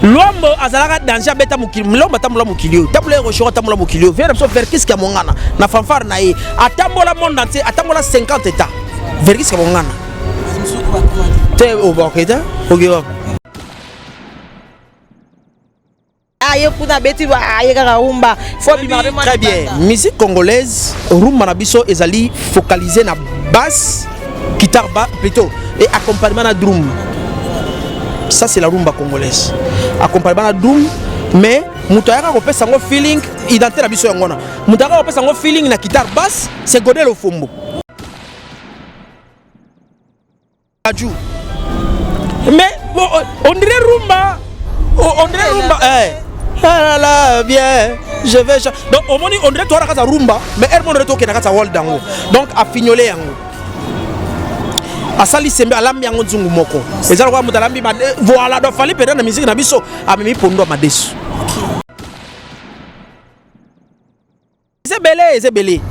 Luambo azalaka danger, abeta mokili. Luambo atambola mokili oyo, tambola Rochero, atambola mokili oyo. Vieux na biso Verckys Kiamuangana na fanfare na ye atambola monde entier, atambola 50 états. Verckys Kiamuangana te obake te oke wapi? Aye kuna abeti, aye kaka rumba, faut abimaka mpe. Très bien, musique congolaise, rumba na biso ezali focalisé na basse, guitare ba plutôt, et accompagnement na drum. Ça, c'est la rumba congolaise, accompagnement na drum. Mais moto ayaka kopesa yango feeling, identité na biso yango wana. Moto ayaka kopesa yango feeling na guitare basse, c'est Godé Lofombo Aju. Mais bon, on dirait rumba, on dirait rumba, eh. Ah là là, bien, je vais. Donc, omoni, on dirait toi na rumba, mais elle on dirait toi na world yango. Donc, afignolé yango. Asali sembe, alambi yango nzungu moko. Eza lokola moto alambi, voilà, donc Fally mpenza na musique na biso amemi pondo ya madesu. Eza ebele, eza ebele,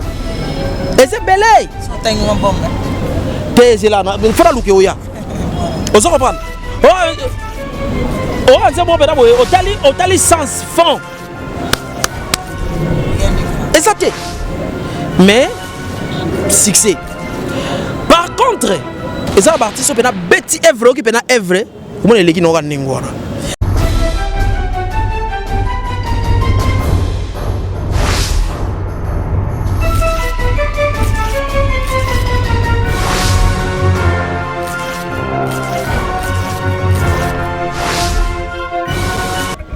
eza ebele te. Ezela fo naluki oya, ozo comprendre? Oyo nzembo mpenza boye, otali, otali sens fond eza te, mais succès. Par contre, eza na baartiste oyo mpenza beti œuvre, oyoki mpenza œuvre, omona eleki naoka ndenge wana.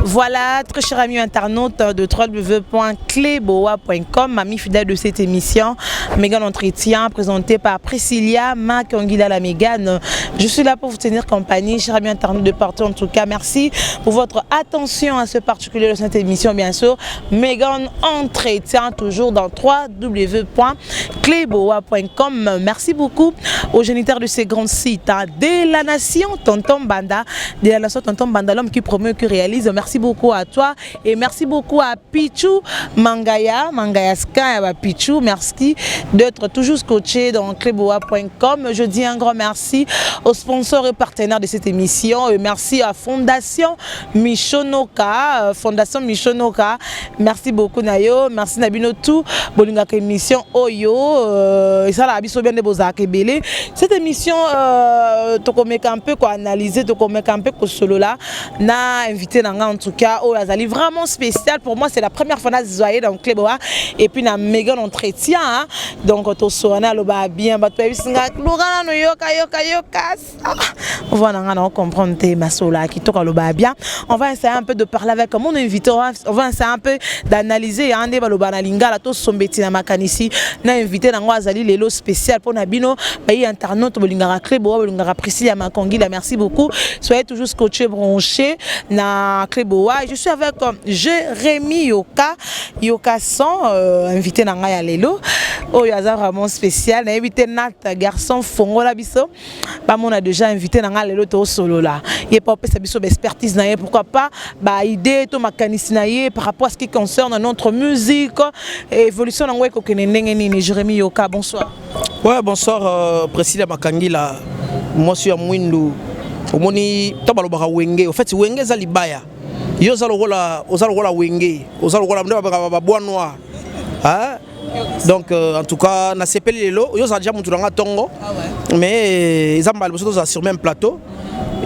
Voilà, très chers amis internautes de www.cleboa.com, amis fidèles de cette émission, Mégane Entretien, présenté par Priscilla Makongila la Mégane. Je suis là pour vous tenir compagnie, chers amis internautes de partout en tout cas. Merci pour votre attention à ce particulier de cette émission, bien sûr. Mégane Entretien, toujours dans www.cleboa.com. Merci beaucoup aux géniteurs de ces grands sites, hein, de la nation, Tonton Banda, de la nation, Tonton Banda, l'homme qui promeut, qui réalise. Merci beaucoup à toi et merci beaucoup à Pichou Mangaya, Mangaya Sky, à Pichou. Merci d'être toujours scotché dans cleboa.com. Je dis un grand merci aux sponsors et partenaires de cette émission. Et merci à Fondation Michonoka, Fondation Michonoka. Merci beaucoup Nayo, merci na bino tout. Bolingaka émission oyo, et ça la biso bien de bozaka ebele. Cette émission tokomeka un peu quoi analyser, tokomeka un peu kosolola na invité na nga en tout cas oyo azali vraiment spécial pour moi, c'est la première fois nazwa ye dans Cleboa et puis na Mégane Entretien, hein. Donc toswana, aloba bien, bato bayebisi nga luka nanu yoka yoka yoka. Voilà, nga na comprendre te masolo ya kitoko, aloba bien. On va essayer un peu de parler avec mon invité, on va essayer un peu d'analyser ya nde baloba na lingala, tosombeti na makanisi na invité nango azali lelo spécial mpona bino bayi internaute bolingaka Cleboa, bolingaka Priscilla Makongila. Merci beaucoup, soyez toujours scotché, branché na Cleboa. Je suis avec Jérémy Yoka, Yoka son invité na ngai ya lelo oyo aza vraiment spécial. Nayebi te, nat garçon, fongola biso bamona déjà invité na ngai lelo. Tosolola ye mpo apesa biso baexpertise na ye, pourquoi pas baidée to makanisi na ye par rapport à ce qui concerne notre musique, évolution nango ekokende ndenge nini. Jérémy Yoka, bonsoir. Ouais, bonsoir Priscilla Makangila, mwasi ya mwindu. Omoni ntango balobaka wenge, au fait wenge eza libaya. Yo oza lokola, oza lokola wenge, oza lokola nde babengaka babois noir, hein? Donc en tout cas nasepeli lelo. Yo ozala déjà motu na nga ntongo, mais eza mbala liboso tozala sur même plateau.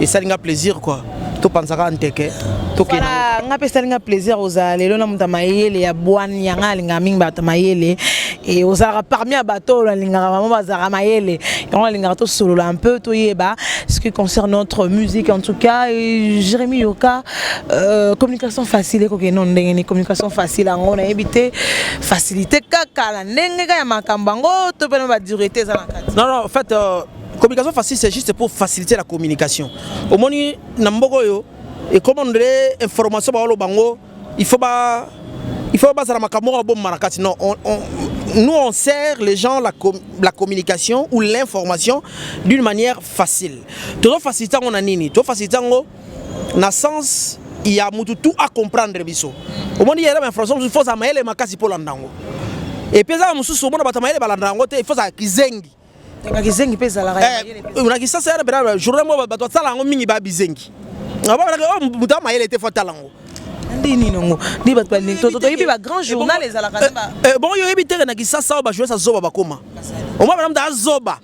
Esali nga plaisir quoi, topanzaka nteke, tokende. Voilà, nga mpe esali nga plaisir ozala lelo na moto ya mayele ya bwani. Yanga alingaka mingi bato ya mayele e ozalaka parmi ya bato oyo nalingaka bango bazalaka mayele. Yango alingaka tosolola un peu, toyeba ce qui concerne notre musique en tout cas. Et Jérémy Yoka, communication facile ekokende no ndenge ni communication facile yango nayebi te, facilité kaka na ndenge kaka ya makambo yango to mpe na badureté eza na kati? Non, en fait, communication facile, c'est juste pour faciliter la communication. Omoni na mboka oyo ekoma ndele information baoloba bango, il faut bazala makambo moko babomba na kati. Non, nous on sert les gens la communication ou l'information d'une manière facile. Tozo faciliter yango na nini? Tozo faciliter yango na sens ya mutu tout à comprendre biso. Omoni yera ba information mosusu, faut ozala mayele makasi mpo olanda yango. Et puis eza na mosusu, omona bato ya mayele balanda yango te, il faut ozala kizengi. Bakizengi mpe ezalaka ya mayele mpe. Na kisasa yana mpena journée moko bato basala yango mingi, baya bizengi. Ababalaka moto amayele te, fo atala yango. Nde nini yango nde bato balingi? Toyebi bagrand journal ezalaka nde Bongo yo oyebi teke na Kisasa oyo bajournaliste azoba bakoma omwa bana moto azoba.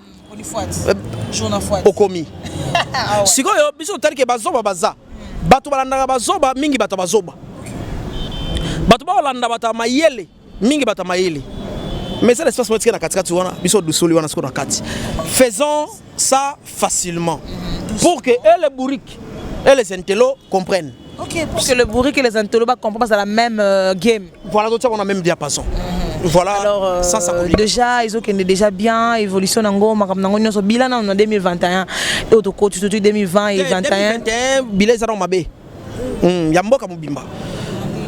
Okomi sikoyo, biso totali ke bazoba baza, bato balandaka bazoba mingi, bato ya bazoba, bato bakolanda bato ya mayele mingi, bato ya mayele. Mais ça, l'espace motique na katikati wana, biso dusoli wana sikoyo na kati. Faisons ça facilement pour que et les bourriques et les intellos comprennent. Ok, pour que le bourrique et les intellos comprennent, c'est la même game. Voilà, donc on a même diapason. Voilà. Alors, sans ça déjà, ils ont déjà bien évolution nango, makambo nango nyonso bilan en 2021 et au tout 2020 et 21. 2021 bilan eza mabe. Ya mboka mobimba.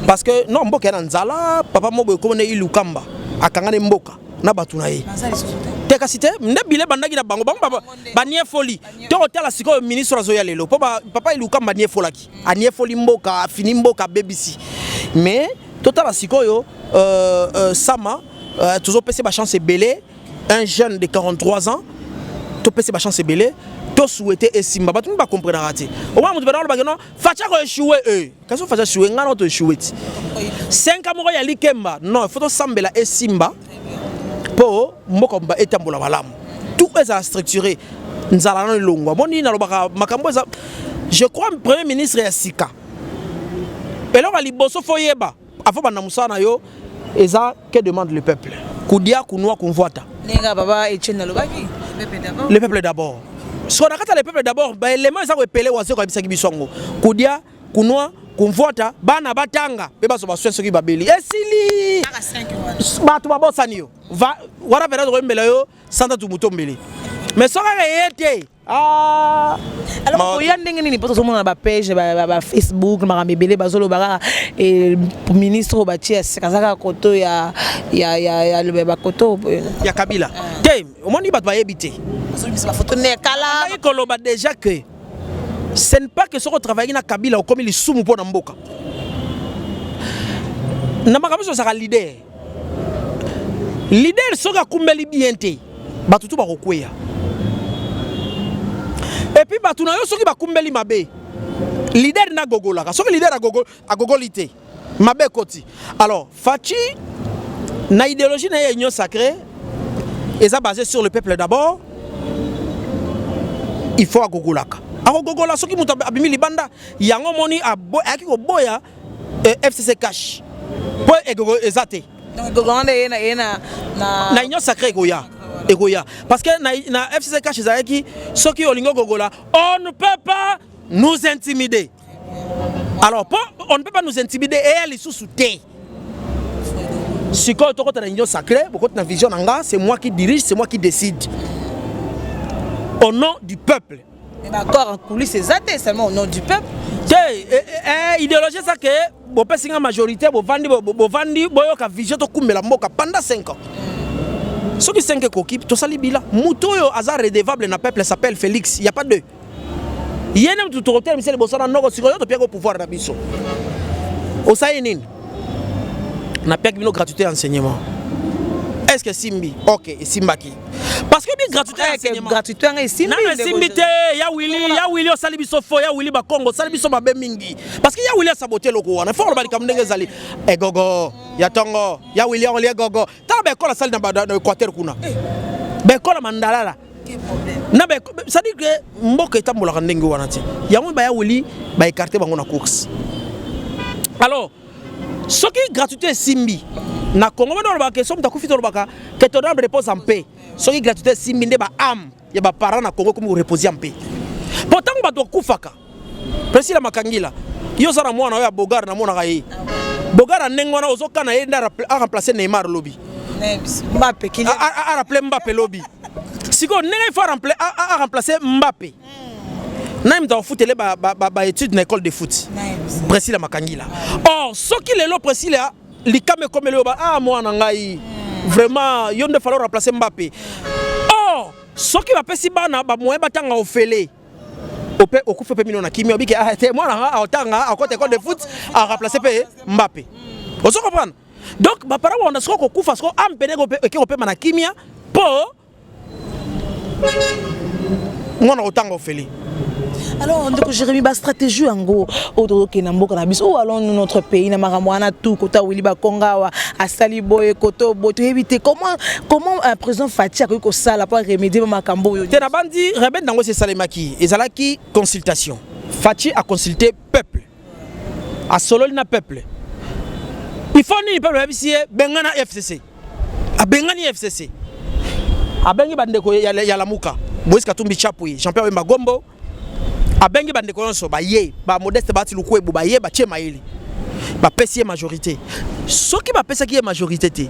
Parce que non, mboka ya na nzala, papa mobo ekomona Ilukamba akangani mboka na bato na ye. Te, kasi te nde bile bandaki na bango, bango baniefoli. To kotala sikoyo ministre azoya lelo mpo papa Ilukamba aniefolaki, aniefoli mboka, afini mboka, abebisi. Mais totala sikoyo Sama, tozopesa bachance ebele, un jeune de 43 ans, topesi bachance ebele, tosouhaite esimba. Bato mingi bakomprenaka te. Omona moto bana olobaki non, Fatshi akoéchouer. E kasi Fatshi échouer, ngai na toéchouer ti 5 moko ya likemba. Non, il faut tosambela esimba mpo mboka mba etambola malamu, tout ezala structuré, nzala nano elongwa. Moni nalobaka makambo eza, je crois, premier ministre ya sika, eloko ya liboso fo yeba afo banda mosala na yo eza: que demande le peuple? Kudia, kunwa, kumvwata. Ndenge baba Etienne alobaki, le peuple d'abord. Le peuple d'abord. Siko na kati ya le peuple d'abord, baélément eza koepele. Waze koyebisaki biso yango: kudia, kunwa, kumvwata, bana batanga mpe bazwa basoin soki babeli. Esili. Kaka 5 wana. Bato babosani yo. Wana mpena tokoyembela yo santa tu motombele, mais soki kaka eye te, ah. Alors, oya ndenge nini? Mpo tozomona bapage bafacebook, makambo ebele bazoloba kaka ministre oyo batie ya sika aza kaka koto ya bakoto ya Kabila te. Omoni, bato bayebi te. Bazolobisa bafoto ne kala. Azalaki koloba déjà que ce n'est pas que soki otravaillaki na Kabila okomi lisumu mpo na mboka. Na makambo nyonso ozalaka leader. Leader soki akumbeli bien te, bato tu bakokweya. Et puis bato na yo soki bakumbeli mabe, leader nde agogolaka. Soki leader agogoli te, mabe ekoti. Alors Fatshi, na idéologie na ye ya union sacrée, eza basé sur le peuple d'abord. Il faut agogolaka, akogogola soki moto abimi libanda. Yango moni ayaki koboya FCC CACH mpo egogo eza te. Donc gogo wana ye na Na union sacrée ekoya, ekoya, parce que na FCC CACH ezalaki soki olingi ogogola, on ne peut pas nous intimider. Alors mpo on ne peut pas nous intimider eya lisusu te, sikoyo tokota na union sacrée. Bokota na vision na nga, c'est moi qui dirige, c'est moi qui décide au nom du peuple. Mais d'accord, en coulisses eza te seulement au nom du peuple. Te, idéologie eza ke bopesi nga majorité, bovandi, bovandi, boyoka vision, tokumbela mboka pendant 5 ans. Soki 5 ekoki, tosali bila. Moto oyo aza redevable na peuple s'appelle Félix, y a pas deux. Ye nde motu tokotelemisa liboso na noko. Sikoyo topiaki pouvoir na biso, osali nini? Napiaki bino gratuité ya enseignement, est ce que esimbi? Ok, esimbaki, parce que bi gratuité ya enseignement Gratuité yango esimbi? Nano esimbi te. Ya Wili, ya Wili, osali biso fo. Ya Wili Bakongo, osali biso mabe mingi, parce que ya Wili asabote eloko wana. Fo koloba likambo ndenge ezali. Egogo ya ntongo ya Wili yango egogo. Tala baekole asali na Équateur kuna, baekole ya mandalala na, c'est-à-dire que mboka etambolaka ndenge wana te. Yango baya Wili baécarte bango na course. Alors soki gratuité esimbi na Congo, bana olobaka ke so moto akufi, tolobaka que ton âme repose en paix. Soki gratuité esimbi, nde baâme ya baparent na Congo ekomi korepose en paix. Po ntango bato bakufaka, Priscilla Makangila, yo oza na mwana oyo ya Bogar, namonaka ye Bogar ya ndenge wana, ozokana ye nde aremplace Neymar lobi. Mbappe. Aremplace Mbappe lobi. Sikoyo ndenge il faut aremplace Mbappe, nani moto akofutele baétude na école de foot? Priscilla Makangila. Or soki lelo Priscilla likama ekomeli oyo, ah, mwana ngai, vraiment yo nde fallait remplacer Mbappe. Or soki bapesi bana bamoyen batanga ofele, ope okufa mpe mino na kimia, obiki ah, te mwana nga aotanga, akota école de foot, aremplace mpe Mbappe. Ozo comprendre? Donc baparent bawanda sikoyo kokufa, sikoyo ampene eke kopema na kimia mpo mwana kotanga ofele. Alors ndeko Jérémy, bastratégie yango oyo tozokende na mboka na biso, oyo allons nous notre pays na makambo wana tu kota Willy Bakonga awa asali boye koto boye, toyebi te comment un président Fatshi akoki kosala mpo aremédier makambo oyo. Te, na bandi rebelle nango esi esalemaki, ezalaki consultation. Fatshi aconsulte peuple, asololi na peuple. Il faut nini? Peuple ayebisi ye bengana FCC, abengani FCC, abengi bandeko ya Lamuka, Moïse Katumbi Chapwe, Jean-Pierre Bemba Gombo, abengi bandeko nyonso baye, bamodeste Bahati Lukwebo baye, batie mayele, bapesi ye majorité. Soki bapesaki ye majorité te,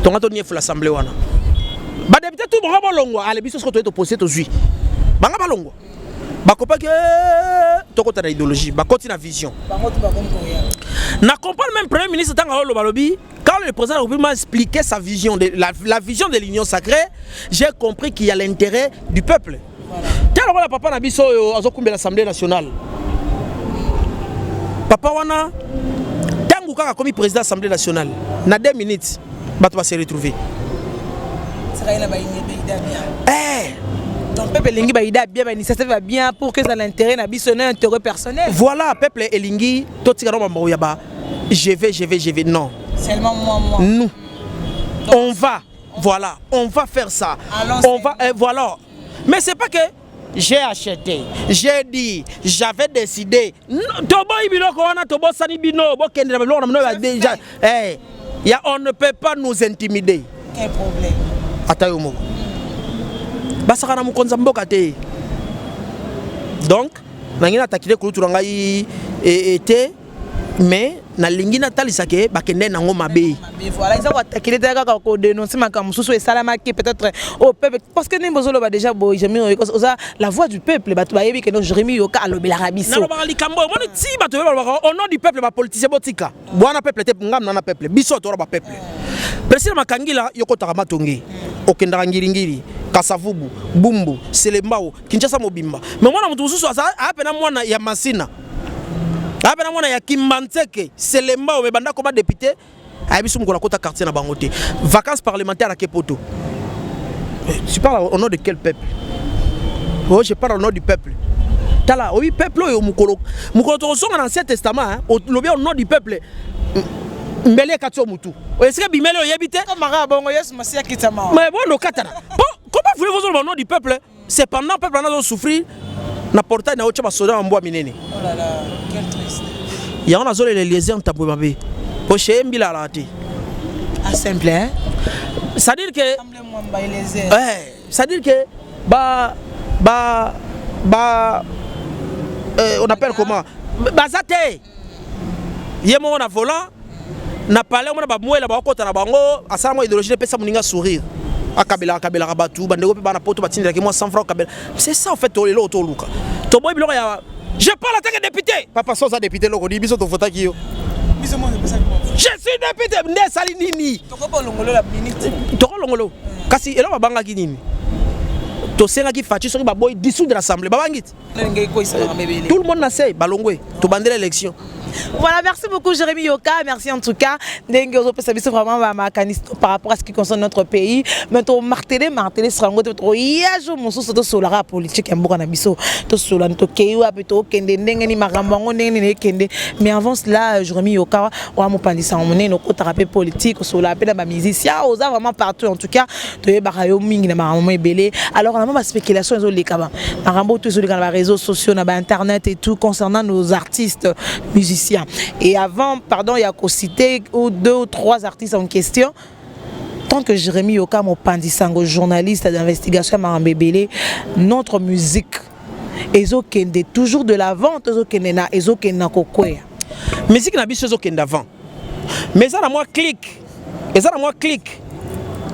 tonga toniefula assemblée wana, badéputé tu bango bolongwa. Ale biso soko toye topose, tozwi banga balongwa, bakopaki tokota na idéologie, bakoti na vision. Bango tu bakomi koya. Na comprendre même premier ministre ntango aloba, alobi: quand le président de la République m'a expliqué sa vision de la vision de l'Union sacrée, j'ai compris qu'il y a l'intérêt du peuple. Tala lokola papa na biso oyo azokumbela Assemblée nationale, papa wana, ntango kaka akomi président Assemblée nationale, na 2 minutes bato base retrouver. Saka ye na baidées bien. Eh. Donc peuple elingi baidées bien, bainitiative ya bien pour que ezala intérêt na biso na intérêt personnel. Voilà, peuple elingi totika na bambango ya ba je vais, je vais, je vais, non. Seulement moi, moi. Nous, on va, voilà, on va faire ça. Allons. On va, voilà, mais c'est pas que j'ai acheté, j'ai dit, j'avais décidé. Toboyi biloko wana, tobosani bino, bokende na biloko na bino ya déjà. Eh, ya on ne peut pas nous intimider. Quel problème? Ata yo moko basaka na mokonzi ya mboka te. Donc nangi natakile kulutu na ngai te, mais nalingi natalisa ke bakende nango mabe. Voilà, eza koatakile te, kaka kodénonce makambo mosusu esalamaki peut-être au peuple, parce que ndenge bozoloba déjà boye, Jérémi, oza la voix du peuple. Bato bayebi ke no Jérémi Yoka alobelaka biso. Nalobaka likambo oyo, omoni ti bato oyo balobaka au nom du peuple, bapoliticien botika bwana peuple te, ngam nana peuple, biso toza bapeuple. Président Makangila, yo kotaka Matonge, okendaka Ngiringiri, Kasavubu, Bumbu, Selembao, Kinshasa mobimba, mais mwana moto mosusu aza aya pena mwana ya Masina, aya pena mwana ya Kimbantseke, Selembao, me banda koma député, ayebi so mokolo akota quartier na bango te. Vacances parlementaire ake Poto. Tu parles au nom de quel peuple? Oh, je parle au nom du peuple. Tala oyi peuple oyo, mokolo mokolo tokozonga na Ancien Testament, olobi au nom du peuple, mbele ekati yo mutu, esika bimeli oyebi te. Maka bongo Yesu Masiya akitama. Mais bon, okatana bon, comment voulez-vous ozoloba au nom du peuple? C'est pendant peuple wana azosouffrir na portail na otya basoda ya mbwa minene. Oh là là, quel triste. Yango nazolela Eliezer Ntambwe mabe, po cheye mbila alaka te. Ah, simple, hein. C'est-à-dire que Mwamba Eliezer. Ouais, c'est-à-dire que ba on appelle comment, baza te ye moko na volant na palais, omona bamwela bakokɔta na bango, asala mwa idéologie, epesa moninga sourire, akabelaka, akabelaka bato, bandeko mpe bana Poto batindelaki mwa 100 francs, okabela. C'est ça en fait eloko toluka. Toboyi biloko ya je parle en tant que député. Papa, so oza député, eloko nini biso tovotaki yo? Biso mo epesaki. Je suis député nde esali nini? Tokoki olongolo la minute. Tokolongolo, kasi eloko babangaki nini? Tosengaki Fatshi, soki baboyi, dissoudre l'assemblée, babangi ti. Ndenge ekoyisa makambo ebele. Tout le monde na se balongwe, tobandela élection. Voilà, merci beaucoup Jérémy Yoka, merci en tout cas. Ndenge ozopesa biso vraiment ba makanisi par rapport à ce qui concerne notre pays. Mais to marteler, marteler sera ngo to yajo mosusu to solara politique ya mboka na biso. To sola to keyi wapi, to kende ndenge ni makambo yango ndenge ni ekende. Mais avant cela, Jérémy Yoka wa mopandisa monene, okotaka pe politique, osola pe na ba musicien, oza vraiment partout en tout cas. Toyebaka yo mingi na makambo ebele. Alors na ba spéculation ezoleka ba makambo to ezoleka na ba réseaux sociaux, na ba internet et tout, concernant nos artistes musiciens. Et avant, pardon, il y a cité ou deux ou trois artistes en question. Tant que Jérémy Yoka, mopanzi sango, journaliste d'investigation makambo ebele, notre musique ezokende toujours de l'avant, ezokende na ezokende na kokweya? Musique na biso ezokende avant, mais eza na mwa clique, eza na mwa clique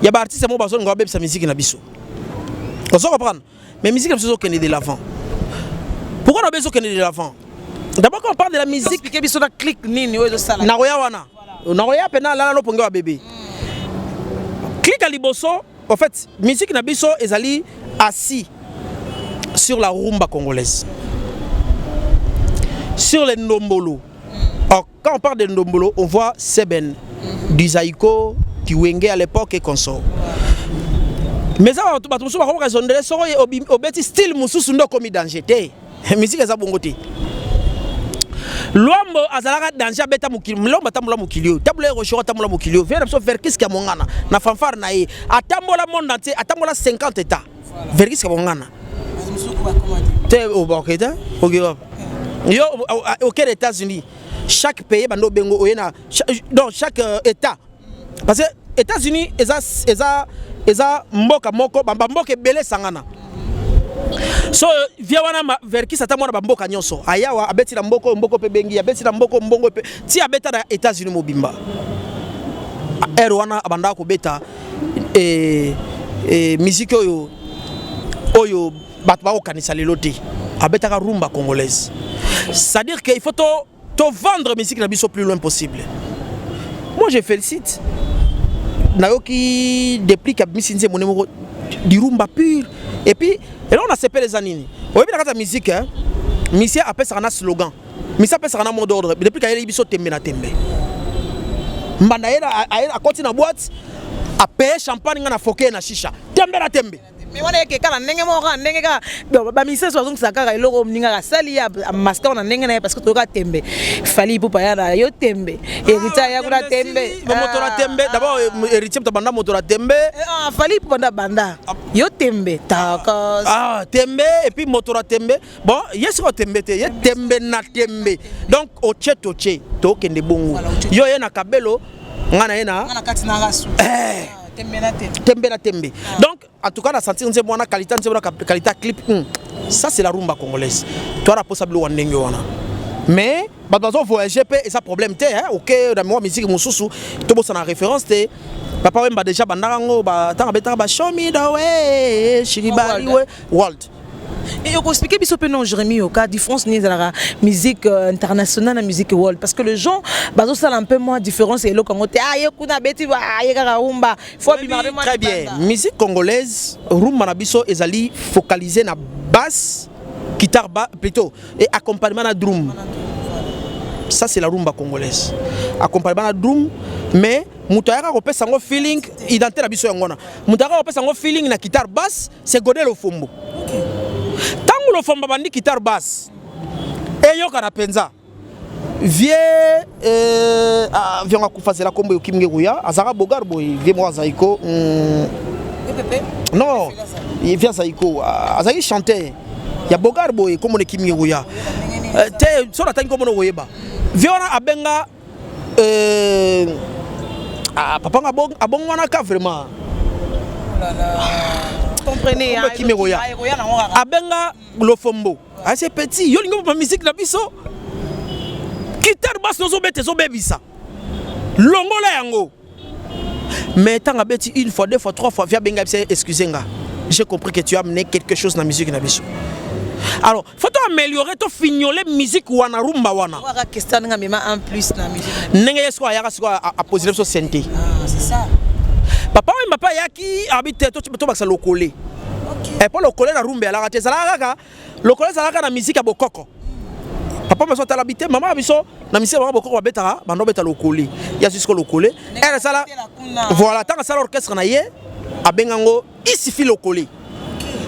ya baartiste moko bazolinga babebisa musique na biso, ozo comprendre? Mais musique na biso ezokende de l'avant. Pourquoi na biso ezokende de l'avant? D'abord, quand on parle de la musique, expliquer biso na clique nini oyo ezosala. Nakoya wana, nakoya mpena alala noponge wa bébé. Clique ya liboso, en fait, musique na biso ezali assis sur la rumba congolaise, sur les ndombolo. Or, quand on parle de ndombolo, on voit Seben, du Zaïko, du Wenge à l'époque et consort. Mais ça, bato mosusu bakomoka ezondele soko obeti style mosusu nde okomi danger te. Musique eza bongo te. Luambo azalaka danger, abeta mokili. Luambo atambola mokili oyo, tambola Rochero, atambola mokili oyo. Vieux na biso Verckys Kiamuangana na fanfare na ye atambola monde entier, atambola 50 états. Verckys Kiamuangana te, oboke te, oke wapi yo? Okende États-Unis, chaque pays bando obengo oye na, donc chaque état, parce que États-Unis eza mboka moko, bamboka ebele esangana. So vieux wana Verckys ata mwana bamboka nyonso ayawa, abeti na mboka oyo, mboka mpe bengi, abeti na mboka mbongo mpe ti abeta na États-Unis mobimba. Ere wana abandaka kobeta musique oyo bato bakokanisa lelo te. Abetaka rumba congolaise, c'est-à-dire que il faut to vendre musique na biso plus loin possible. Moi, je félicite. Nayoki Déplique abimisi nzembo nde moko di rumba pure. Et puis eloko nasepela eza nini? Oyebi, na kati ya musique, musicien apesaka na slogan, musicien apesaka na mot d'ordre. Depuis kayeli biso tembe na tembe, mbanda ye akoti na boîte, apaye champagne, nga na foke na shisha, tembe na tembe. Mais wana eke kaka ndenge moko, kaka ndenge kaka bamisese bazongisa kaka eloko moninga asali ye amasker na ndenge na ye, parce que toyoka tembe, Fally Ipupa ya na yo tembe, Héritier aya kuna tembe. Moto na tembe d'abord, Héritier moto banda moto na tembe. Fally Ipupa nda banda yo tembe takos. Ah, tembe et puis moto na tembe. Bon, ye sikoyo tembe te, ye tembe na tembe. Donc otie totie tokende bongo, yo ye na kabelo, nga na ye na tembe na tembe. Donc en tout cas na sentir nzembo wana qualité, nzembo wana qualité, clip. Ça, c'est la rumba congolaise. Toara posa biloko ya ndenge wana. Mais bato bazo voyager mpe, eza problème te. Ok, na mwa musique mosusu tobosana référence te. Papa Wemba déjà bandaka yango, ntango abetaka ba "Show me the way", shiribari we world. Et okoexpliquer biso mpe non, Jérémy Yoka, différence nini ezalaka musique internationale na musique world? Parce que les gens bazosala un peu moins différence eloko yango te. Ah, ye kuna abeti, ye kaka rumba, faut abimaka mpe mwa. Très bien. Musique congolaise, rumba na biso ezali focalisé na basse guitare ba, plutôt et accompagnement na drum. Ça, c'est la rumba congolaise, accompagnement na drum. Mais moto ayaka kopesa yango feeling, identité na biso yango wana. Moto ayaka kopesa yango feeling na guitare basse, c'est Godé Lofombo. Ntango Lofombo abandi guitare basse, eyokana mpenza. Vieux ah, vieux ngo akufa, zela, kombo yoki mingi koya, azalaka bogar boye, vieux moko azalaki ko non, vieux azalaki ko, azalaki chanteur ya bogar boye, kombo na eki mingi koya te. So natangi kombo na koyeba, vieux wana abenga ah, papa nga abongwanaka vraiment. Comprenez. Kimi koya, abenga Lofombo ase: "Petit, yo lingi ba musique na biso, guitare basse ozobeta ezobebisa, longola yango." Mais ntango abeti une fois, deux fois, trois fois, vieux abenga biso: "Excusez nga, j'ai compris que tu as amené quelque chose na musique na biso." Alors faut to améliorer, to fignoler musique wana, rumba wana. Question nga mema un plus na musique. Ndenge ye sikoyo ayaka sikoyo, aposele biso synthé. Ah, c'est ça. Papa Wemba mpe ayaki, abi te, tobakisa lokole mpo lokole na rumba elaka te, ezalaka kaka lokole, ezalaka na musique ya bokoko. Papa biso atala bi te, mama biso na musique bango bokoko babetaka, bando babeta lokole ya sisiko lokole ere esala. Voilà, ntango asala orchestre na ye, abenga yango Isifi Lokole.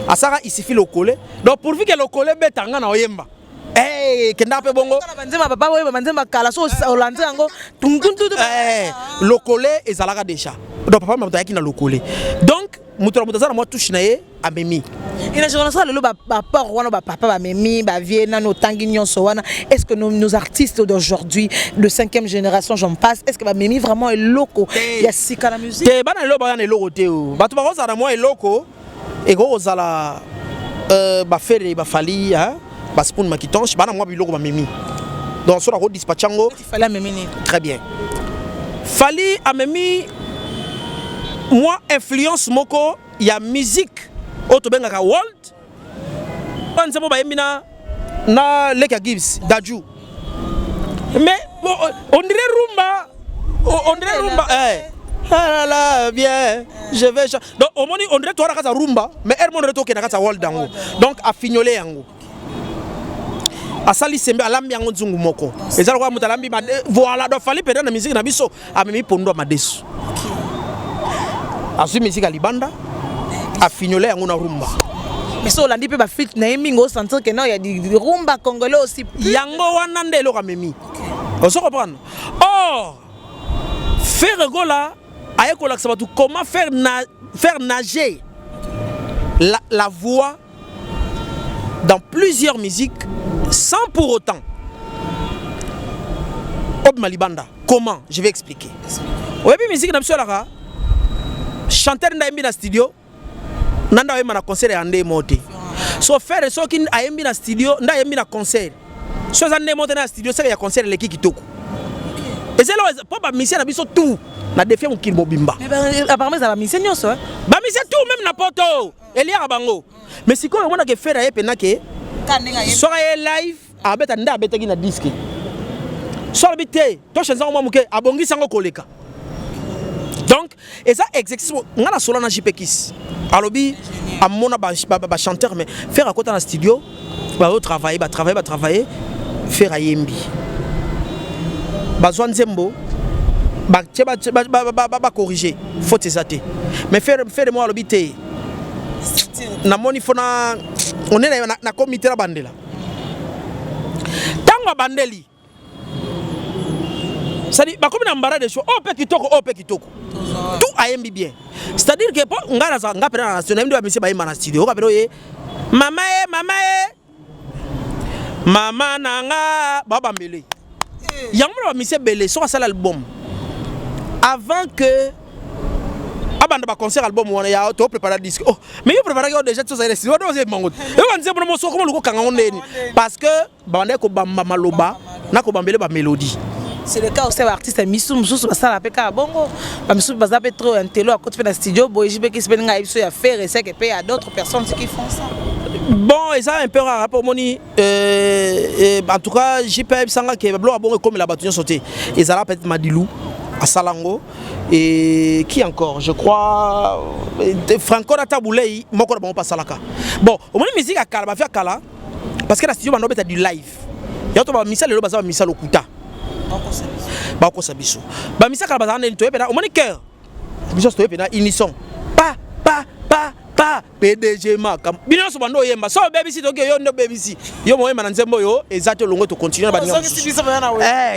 Asalaka Isifi Lokole. Donc pourvu que lokole ebeta, nga na oyemba. Hey, kendaka mpe bongo. Banzemba papa oyeba, banzemba kala, so olandi yango tuntuntu. Lokole ezalaka déjà. Donc papa moto ayaki na lokole. Donc moto na moto aza na mwa touche na ye amemi. Ina génération lelo, baport wana, bapapa bamemi, bavieux nano otangi nyonso wana, est ce que nos artistes d'aujourd'hui, de cinquième génération, j'en passe, est ce que bamemi vraiment eloko ya sika na musique? Te, bana lelo baya na eloko te. O bato bakozala na mwa eloko, ekoki kozala baFerre, baFally, baSpoon Makitonche, bana mwa biloko bamemi. Donc so nakodispatche yango. Fally amemi nini? Très bien. Fally amemi mwa influence moko ya musique oyo tobengaka world. Nzembo bayembi na leki ya Gibbs, Dadju, mais bon, on dirait rumba, on dirait rumba, eh. Ah là là, bien, je vais. Donc, omoni, on dirait toza na kati ya rumba, mais heure moko on dirait tokende na kati ya world yango. Donc afignole yango, asali sembe, alambi yango nzungu moko, eza lokola moto alambi. Voilà. Donc Fally mpenza na musique na biso amemi pondo ya madesu, azwi musique ya libanda, afignole yango na rumba. Mais so olandi mpe bafiltre na ye mingi, osentir que non, ya rumba congolais aussi. Yango wana nde eloko amemi, ozo comprendre. Or Ferre Gola aye kolakisa bato comment faire nager la voix dans plusieurs musiques sans pour autant obima libanda. Comment? Je vais expliquer. Oyebi, musique na biso elaka chanteur nde ayembi na studio na nde ayemba na concert ya nde mo te. So Ferre, soki ayembi na studio nde ayembi na concert, so eza nde mo te na studio, seke ya concert eleki kitoko. Eza eloko mpo bamusicien na biso tout na défi mokili mobimba. Apparemment eza bamusicien nyonso. Bamusicien tout, même na poto eliaka bango. Mais sikoyo omonaka Ferre aye mpena ke soki aye live, abeta nde abetaki na disque. So alobi te, tochange yango mwa moke, abongisi yango koleka. Donc eza exercice. Nga na sola na JP Kis, alobi amona bachanteur, mais Ferre akota na studio, bazotravaille, batravaille, batravaille, Ferre ayembi, bazwa nzembo, batie, bacorrige, faute eza te. Mais Ferre mo alobi te, namoni fo na one nakomi te na bandela. Ntango abandeli, c'est-à-dire bakomi na embarras de choix, oyo mpe kitoko, oyo mpe kitoko, tout ayembi bien. C'est-à-dire que mpo ngai naza nga pena na nation, nayembi nde bamisie bayemba na studio, oka pena oye mama ye, mama ye, mama na nga, babambele yango. Mona bamisie ebele, soki asala album, avant que abanda baconcert, album wana ya toprépara disque. Oh, mais yo préparaki yo déjà, ti ozali na studio wana, ozebango te. Yo banzembo na moso okoma luka okanga ngo ndeni, parce que babandaki kobamba maloba na kobambele bamélodie. C'est le cas aussi baartiste misu mosusu basala mpe kaka bongo. Bamisusu baza mpe trop intelo, akoti mpe na studio boye. JP Kis mpe ndenge ayebi so ya Ferre, eseke mpe ya d'autres personnes qui font ça. Bon, eza un peu rare mpo omoni, en tout cas JP ayebisanga ke biloko ya bongo ekomela bato nyonso te. Ezala peut-être Madilu asala yango et qui encore? Je crois Franco na Tabulei, moko na bango mpe asalaka. Bon, omoni, musique ya kala, bafia kala, parce que na studio bando obeta du live ya to. Bamisa lelo baza bamisa lokuta, bakosa biso. Bamisa kala bazala ndeni toyebi na omoni cœur biso, toyebi na unisson, pa pa pa pa PDG makambo. Bino nyonso bando oyemba, so obebisi, toki yo nde obebisi, yo moyemba na nzembo oyo eza te. Olongwe, tocontinue na baninga mosusu.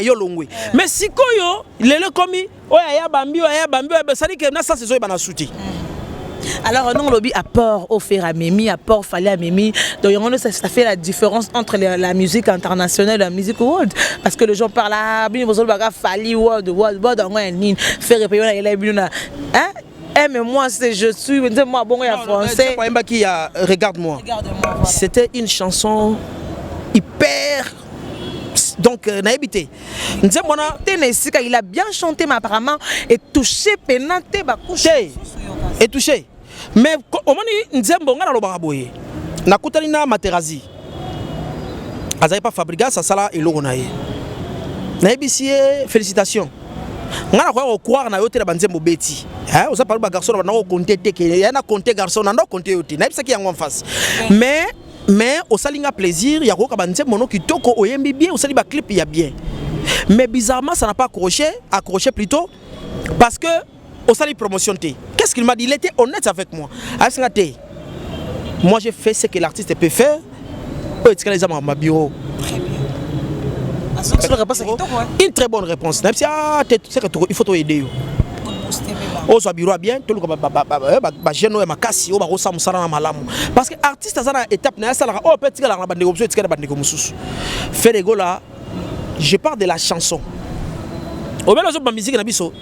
Yo longwe. Mais sikoyo lelo ekomi oyo aya bambi, oyo aya bambi, oyo esali ke na sens ezoyeba na su te. Alors nous, lobi apport oyo Ferre amemi, apport Fally amemi, donc yango ça fait la différence entre la musique internationale et la musique world, parce que les gens parlent, ah, bino bozolobaka Fally world, world, world yango ya nini? Ferre pe yona yela bino na hein. Eh, mais moi c'est je suis moi bon ya français. Bayembaki ya Regarde-moi. Regarde-moi, voilà. C'était une chanson hyper, donc nayebi te nzembo wana. Te, na esika il a bien chanté, mais apparemment etouché pena te bacouche. Te, etouché, mais omoni nzembo, ngai nalobaka boye, nakutani na Materazi, azali pa Fabrigas, asala eloko na ye, nayebisi ye félicitation. Ngai nakoya kocroire na yo te na banzembo beti. Oza parmi bagarçon na banda kokonte te ke ya na konte garçon na ndo konte yo te. Nayebisaki yango en face, mais osali nga plaisir ya koyoka banzembo no kitoko, oyembi bien, osali baclip ya bien. Mais bizarrement, ça n'a pas accroché, accroché plutôt, parce que osali promotion te. Qu'est-ce qu'il m'a dit? Il était honnête avec moi. Asinga te, moi j'ai fait ce que l'artiste peut faire, oyo etikala eza makambo ya bureau. Une très bonne réponse. Nayebisi, ah te, c'est que il faut toyede yo, ozwa bureau ya bien, toluka bajeune oyo ya makasi oyo bakosala mosala na malamu, parce que artiste aza na étape na ye, asalaka oyo mpe etikalaka na bandeko mosusu, etikali na bandeko mosusu. Ferre Gola, je parle de la chanson, obele ozobima musique na biso,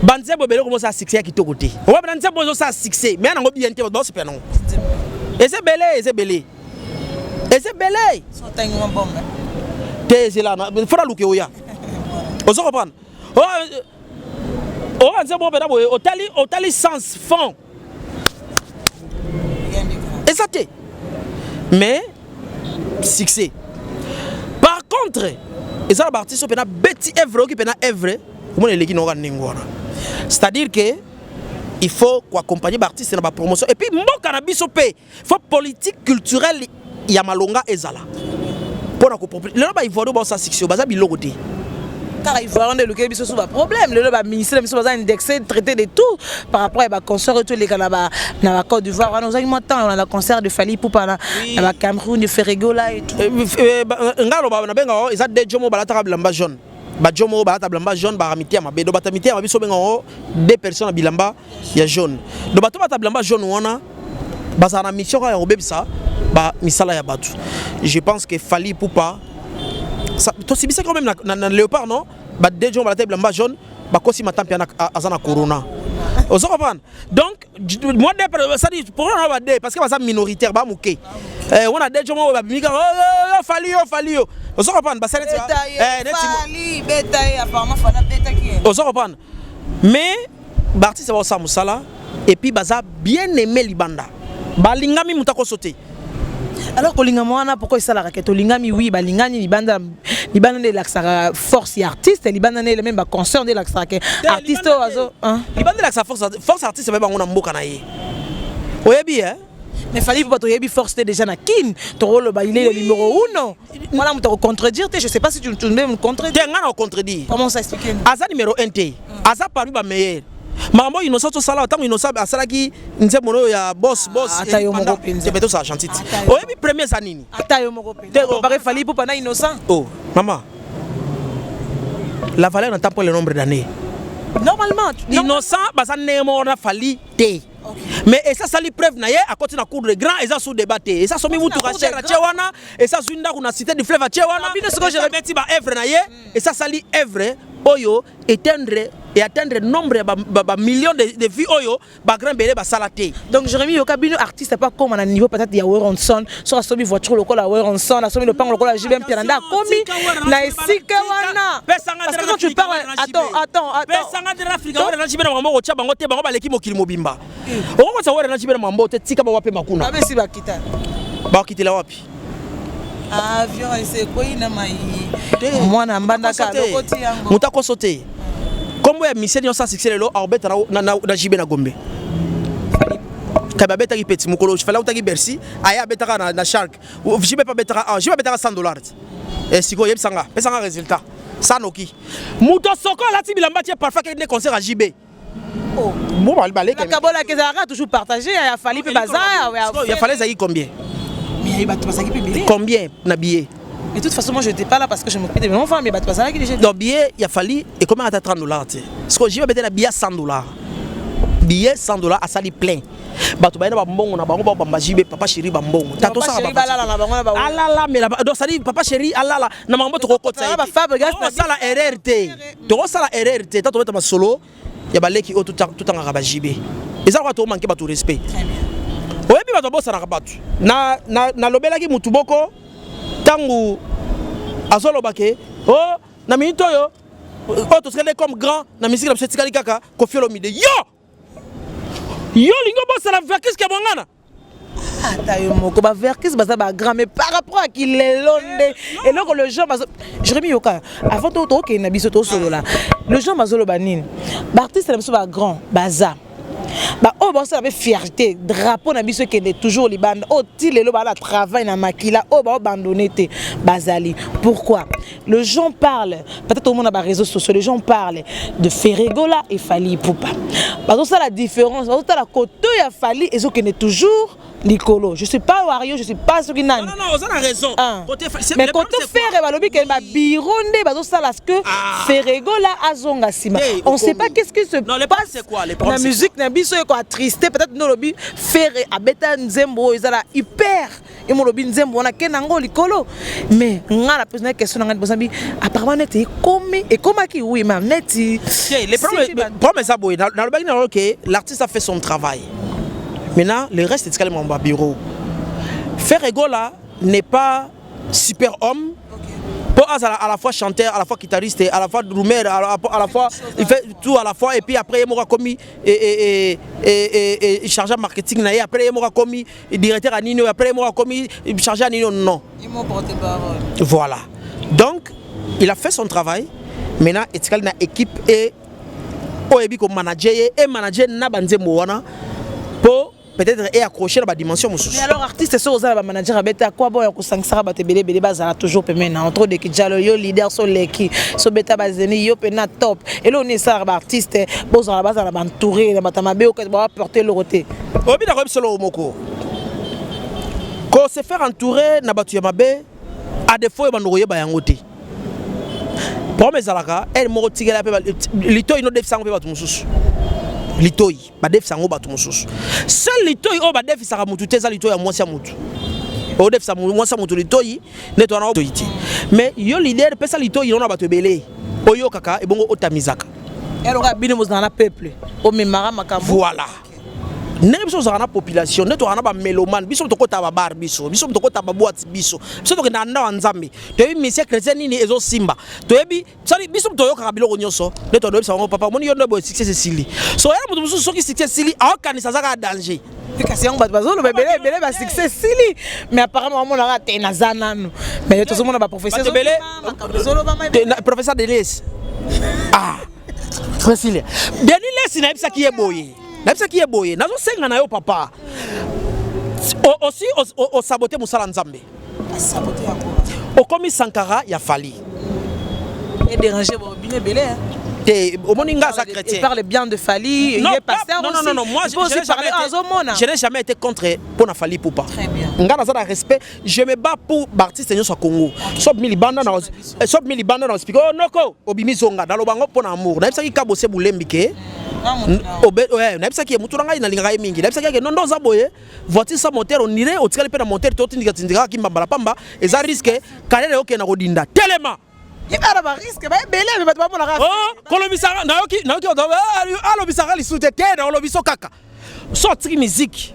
banzembo ebele komosala succès ya kitoko te. Obabela nzembo ezosala succès, mais ya nango bien te, bato baosepela nango. Eza ebele, eza ebele, eza ebele te. Ezela fo naluka oya, ozo comprendre. Oyo nzembo mpena boye, otali, otali sens fond eza te, mais succès. Par contre, eza na baartiste oyo mpena beti œuvre, oyoki mpena œuvre, omona eleki nango ndenge wana. C'est-à-dire que il faut koaccompagner baartiste na bapromotion. Et puis mboka na biso mpe faut politique culturelle ya malonga ezala mpona kopropre. Lelo baivoirien baosala succès, baza biloko te. Kaka Ivoirien nde elukeli biso so baproblème. Lelo baministre na biso baza indexé, traité de tout par rapport ya baconcert oyo toleka na baCôte d'Ivoire wana. Ozalaki mwa temps na concert de Fally Ipupa na baCameroun, de Ferre Gola et tout. Nga aloba, nabengaka eza de jo moko balataka bilamba jaune. Bajo moko balata bilamba jaune, baka miteya mabe. Do bato ya miteya mabe, biso obenga deux personnes na bilamba ya jaune. Do bato bata bilamba jaune wana bazala na mission kaka ya kobebisa bamisala ya bato. Je pense que Fally Ipupa, tosibisaki même na Léopard, non? Bade jo balata bilamba jaune, bakosi matampi aza na corona. Ozo comprendre? Donc moi, de c'est-à-dire pourquoi on ba deux? Parce que baza minoritaire, ba moke wana. De jo moko babimi kaka: "Yo Fally, yo Fally, yo." Ozo comprendre? Basali ozo comprendre? Mais baartiste baosala mosala et puis baza bien aimé libanda, balingami, moto akoso te. Alors kolingama wana, pourquoi esalaka ke tolingami? Oui, balingani libanda. Libanda nde elakisaka force ya artiste, libanda nde même baconcert nde elakisaka ke artiste oyo azo Libanda elakisa force artiste. Baye bango na mboka na ye, oyebi e. Mais Fally mpo toyebi force te déjà na Kine. Tokoloba il est le numéro uno wana, moto akocontredire te. Je sais pas si tu peux me contredire. Te, nga na kocontredire. Comment ça? Expliquer. Aza numéro 1 te, aza parmi bameilleur. Makambo oyo Innocent tosala, ntango Innocent asalaki nzembo oyo ya Boss Boss. Ata yo moko mpenza. Te, tosala gentil ti. Oyebi premier eza nini? Ata yo moko mpenza, comparé Fally Ipupa na Innocent. Oh mama, la valeur n'entend pas le nombre d'années. Normalement. Innocent baza ndenge moko na Fally te, mais esa asali preuve na ye, akoti na cour de grand, eza sous débat te. Esa asomi mutuka cher, atie wana. Esa azwi ndako na Cité du Fleuve, atie wana. Abeti ba œuvre na ye. Esa asali œuvre oyo éteindre et atteindre nombre ya bamillion de vues oyo bagrand bele basala te. Donc Jérémy, yoka bino, artiste pas comme na niveau peut-être ya Werrason, so asomi voiture lokola Werrason, asomi lopango lokola JB Mpiana, nde akomi na esika wana. Parce que quand tu parles, attends, attends, attends. Pesanga nde na Afrika, Wera na JB na makambo kotia bango te. Bango baleki mokili mobimba. Okokotisa Wera na JB na mambo te. Tika bango bapema kuna. Babesi bakita. Bakitela wapi? Avion esekwei na mai, mwana mbandaka lokoti yango. Moto akoso te. Nkombo ya musicien nyonso succès lelo aobeta na JB na Gombe. Kabi abetaki peti mokolo Fally autaki Bercy, aye abetaka na Shark. JB mpe abetaka awa. JB abetaka 100 $. Sikoyo yebisanga, pesanga résultat sanoki. Moto soko alati bilamba tie parfois akende concert ya JB. Bon, baleka. Kabolaka ezalaka toujours partagé. Ya Fally mpe baza. Ya Fally ezalaki combien? Mais bato bazalaki mpe ebele. Combien na billet? Mais de toute façon, moi, je n'étais pas là parce que je m'occupais de mes enfants, mais bato bazalaki déjà. Donc billet ya Fally ekomaka ata 30 $ te. Sikoyo JB abete na billet 100 $, billet 100 $, asali plein. Bato baye na bambongo na bango, babamba JB, Papa Chéri, bambongo. Alala mela. Donc sali Papa Chéri alala na makambo. Tokokotisa, tokosala erreur te, tokosala erreur te. Ta tobeta masolo ya baleki oyo totangaka ba JB, eza lokola tomanke bato respect. Oyebi, bato babosanaka bato. Nalobelaki mutu moko ntango azoloba ke o na minute oyo, oyo totikali comme grand na misiki na biso, etikali kaka Koffi Olomide. Yo, yo olingi obosana Verckys ke bongana. Ata yo moko, baVerckys baza bagrand, mais par rapport à kilelo nde eloko le genre bazo. Jérémi, yoka, avant tokende na biso, tosolola. Le genre bazoloba nini? Baartiste na biso bagrand baza baoyo baosala mpe fierté, drapeau na biso ekende toujours libanda. Oyo ti lelo baa na travail na makila, oyo baobandone te, bazali. Pourquoi le gens parle? Peut-être omona baréseaux sociaux, les gens parlent de Ferre Gola et Fally Ipupa. Bazosala différence, bazotala koto ya Fally ezokende toujours likolo. Je suis pas wario, je suis pas soki nani. Non, non, oza na raison. Ah. Côté mais le problème, koto c'est quoi? Ferre, balobi ke babiro nde bazosala ce que Ah. Ferre Gola azonga nsima. Hey, On sait okomi. pas qu'est-ce qui se Non, le problème, passe c'est quoi? Le problème, na c'est musique na biso. Eko attriste peut-être nde olobi Ferre abeta nzembo oyo ezala hyper emo, olobi nzembo wana ke nango likolo. Mais nga na pose na question na nga liboso bi, apparemment neti ekomi, ekomaki, oui, ma neti Ok, le problème, le problème eza boye. Nalobaki na que l'artiste a fait son travail. Maintenant, le reste etikali mambo ya bureau. Ferre Gola n'est pas super homme po azala à la fois chanteur, à la fois guitariste, à la fois drummer, à la fois il fait tout à la fois. Et puis après, ye moko akomi et chargé marketing na ye. Après, ye moko akomi directeur ya nini oyo. Après, ye moko akomi chargé ya nini oyo. Non. Voilà, donc il a fait son travail. Maintenant etikali na équipe e oyebi komanager ye, emanager na banzembo wana po. Peut-être e accroché na badimension mosusu. Mais alors, artiste, so oza na bamanager abeta kwa boya kosangisaka bato ebele ebele, bazala toujours pembeni na entre de kijalo yo leader, so leki so beta bazeni yo mpe na top. Eloko nini esalaka baartiste bozala, bazala baentouré na bato ya mabe oyo baapporte eloko te? Oyebi, nakoyebi solo moko, ko se faire entourer na bato ya mabe, à défaut oyo bando koyeba yango te. Problème ezalaka ere moko, tikela mpe litoi nodefisa yango mpe bato mosusu, litoi badefisa yango bato mosusu. Seul litoi oyo badefisaka motu te eza litoi ya mwasi ya motu. Odefisa mwasi ya motu litoi nde to wana toi te. Mais yo leader, pesa litoi na bato ebele oyokaka, ebongo otamisaka. Eloko bino bozala na peuple, omemaka makambo. Voilà, ndenge biso tozalaka na population, nde tozalaka na bamélomane. Biso tokota babar, biso tokota baboîte, biso tokendaka ndako ya Nzambe, toyebi musicien chrétien nini ezosimba, toyebi sali. Biso toyokaka biloko nyonso nde toyebisa bango: "Papa, omoni yo nde boye, succès esili." So ya moto mosusu, soki succès esili, aokanisa aza kaka danger. Kasi yango bato bazoloba ebele ebele, basuccès esili, mais apparemment bamonaka te naza nanu, mais tozomona baprofesseur. Ebele, professeur Denis, ah, Priscille, Denis Lesi, nayebisaki ye boye, nayebisaki ye boye: "Nazosenga na yo, papa, aussi osabote mosala Nzambe, okomi Sankara ya Fally." Déranger bino ebele. Te, omoni, nga aza chrétien. Il parle bien de Fally. Non, il est pasteur. Non, non, non, non, moi je, je, jamais été, je n'ai jamais été contre pour na Fally Ipupa. Très bien. Nga naza na respect, je me bats pour baartiste nyonso ya Congo. So bimi libanda na so bimi libanda na explique: "Oh noko, obimi zonga." Naloba ngo mpo na amour. Nayebisaki Kabose Bulembi ke nayebisaki ye, mutu na ngai, nalingaka ye mingi. Nayebisaki ke nondo oza boye, voiture sans moteur, onire otikali mpe na moteur te, otindika tindika kimbambala pamba, eza risque, carrière okende kodinda telema. Yebana barisque baebele, bato bamonaka. Kolobisaka, nayoki alobisaka lisusu te. Te, na olobiso kaka so otiki musique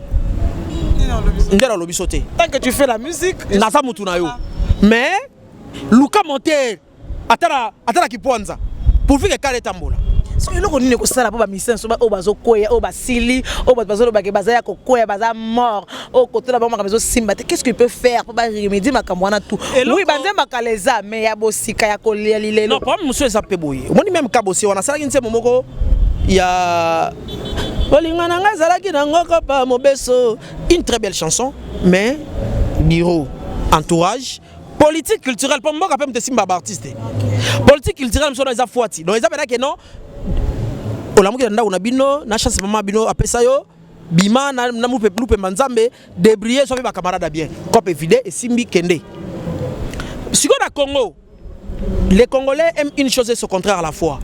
nde nalobi so te. Tant que tu fais la musique. Naza mutu na yo, mais luka moteur ata na kipwanza pourvu ke kala etambola. Soki eloko nini ekosala mpo bamusicien so oyo bazokweya, oyo basili, oyo bato bazolobake baza ya kokwea, baza mort, oyo kotela bango makambo ezosimba te, qu'est ce qu'il peut faire mpo baremédie makambo wana tout? Oui, banzembakala eza, mais ya bosika ya kolia lilelo. Non, problème mosusu eza mpe boye. Omoni, même Kabose wana asalaki nzembo moko ya "Bolingo na ngai ezalaki nango kopa mobeso", une très belle chanson, mais bureau, entourage, politique culturelle, mpo mboka mpe moto esimba baartiste, politique culturelle mosu wana eza fwati. Donc eza penake non, olamuki na ndako na bino na chance, mama bino apesa yo bima na lupemba Nzambe, débrouiller so mpe bacamarade ya bien, cope vide esimbi, kende. Sikoyo na Congo, les Congolais aiment une chose et son contraire à la fois.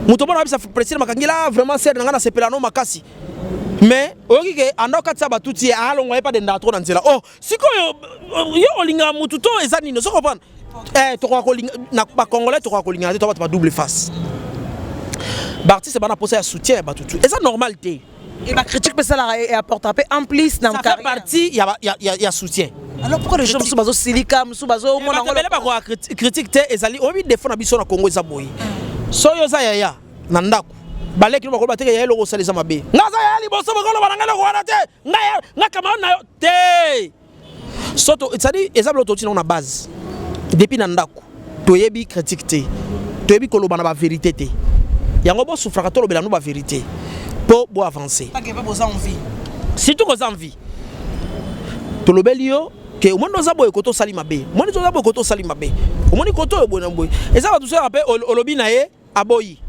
Moto mona bisa président Makangila, vraiment ser na ngai, nasepela no makasi, mais oyoki ke anda okatisa batuti ye, alongwa ye pa dendaka trop na nzela. Oh, sikoyo yo olingaka mutu to eza nini? Ozo comprendre? Eh, tokoka kolinga na bacongolais, tokoka kolingana te, to bato ba double face. Baartiste bana posa ya soutien ya bato tu, eza normal te. Et bacritique mpe esalaka e apportera mpe en plus na Ça fait partie ya soutien. Alors pourquoi les gens mosusu bazosilika, mosusu bazomona? Bato ebele bakoka critique te. Ezali, oyebi, défaut na biso na Congo eza boye: soki oza yaya na ndako, baleki no bakoloba teke yaya, eloko osala eza mabe. Nga aza yaya liboso, bakoloba na ngai eloko wana te, nga camarade na yo te. So c'est-à-dire eza biloko totina na base depuis na ndako. Toyebi critique te, toyebi koloba na bavérité te. Yango bosufraka, tolobela no bavérité mpo bo avancer. Boza envie. Surtout koza envie, tolobeli yo ke omoni oza boye, koto osali mabe, omoni oza boye, koto osali mabe, omoni koto oyo boye na boye. Eza bato soyaka mpe olobi na ye, aboyi,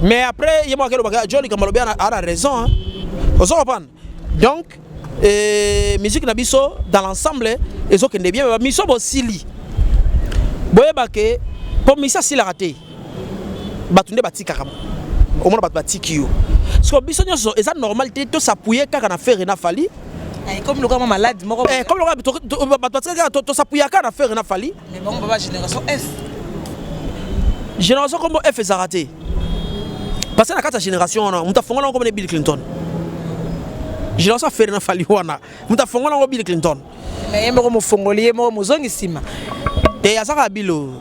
mais après ye moko akelobaka jo likambo alobi ana raison, hein. Ozo comprendre? Donc musique na biso dans l'ensemble ezokende bien. Bamiso bosili, boyeba ke mpo misi asilaka te, bato nde batikaka. Omona bato batiki yo. Siko biso nyonso eza normal te tos'appuyer kaka na Ferre na Fally. Comme lokola mwa malade moko. Comme lokola bato batikaki kaka, tos'appuyer kaka na Ferre na Fally. Mais bango baba génération F. Génération kombo F ezalaka te, parce que na kati ya génération wana, moto afongola yango komona Bill Clinton. Génération Ferre na Fally wana, moto afongola yango Bill Clinton. Mais ye moko mofongoli, ye moko mozongi nsima. Te, azaka bilo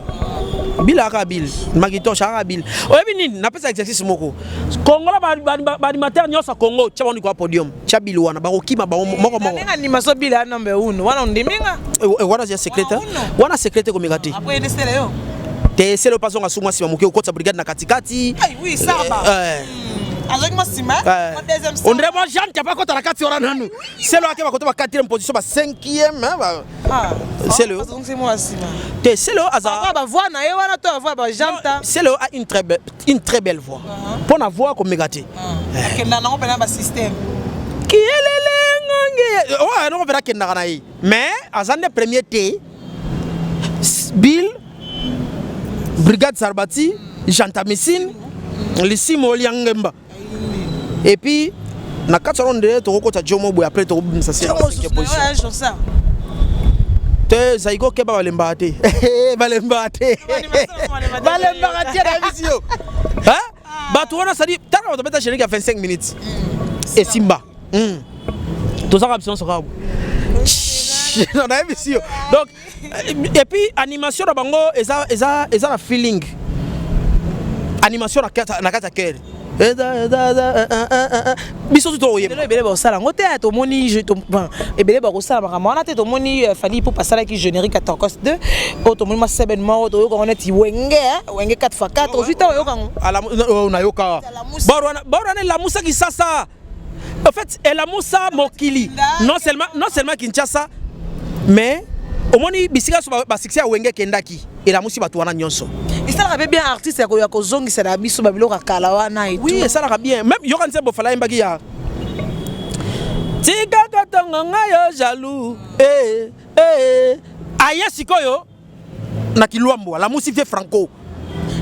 Bill, aka Bill Macintosh, aka Bill. Oyebi nini? Napesa exercice moko. Kongola baanimateur nyonso ya Congo, tia bango likolo ya podium, tia Bill wana, bakokima bango moko moko. Ndenge animation Bill ya nombe uno wana, ondiminga. Wana ya secret, wana secret te, komeka te. Après edesele yo. Te, esele oyo mpazonga sunga nsima moke, okotisa brigade na katikati. Oui, saba. Azwaki mwa nsima, mwa deuxième. On dirait mwa Jeanne apa kota na kati wana nanu. Selo ake bakota ba 4e position, ba 5e, hein, Selo. Azongisi mwa nsima. Te, Selo aza Bavoix na ye wana to bavoix bajanta? Selo a une très belle voix. Mpo na voix, komeka te. Akenda nango mpena basystème. Kielele ngonge oyo noko mpena akendaka na ye, mais aza nde premier te. Bill, Brigade Sarbati, Gentamicine, Lisimo Oliangemba, et puis na kati wana nde tokokota Jomo boye, après tokobimisa se cinquième position te. Zaiko keba, balembaka te, balembaka te, balembaka te. Nayebisi yo, bato wana, sadi tala bato beta générique ya 25 minutes esimba. Tozaka biso nyonso kaka boye, nayebisi yo. Donc et puis animation na bango eza na feeling, animation na kati ya kere biso tu tokoyeba. Lelo ebele bakosala yango te. Tomoni ebele bakosala makambo wana te. Tomoni Fally Ipupa asalaki générique ya Tokooos 2 oyo. Tomoni mwa seben moko, toyoka yango neti Wenge, Wenge 4 x 4. Ozwi ta oyoka yango? Nayoka bor wana elamusaki sasa. En fait, elamusa mokili, non seulement Kinshasa, mais omoni bisika nyonso basuccès ya Wenge ekendaki, elamusi bato wana nyonso. Esalaka mpe bien artiste ya kozongisa na biso babiloko ya kala wana. Oui, esalaka bien. Même yoka nzembo Fally ayembaki ya "Tikaka ntongo ngai yo jaloux", eh, eh. Aye sikoyo na Kilwambo, alamusi vie Franco.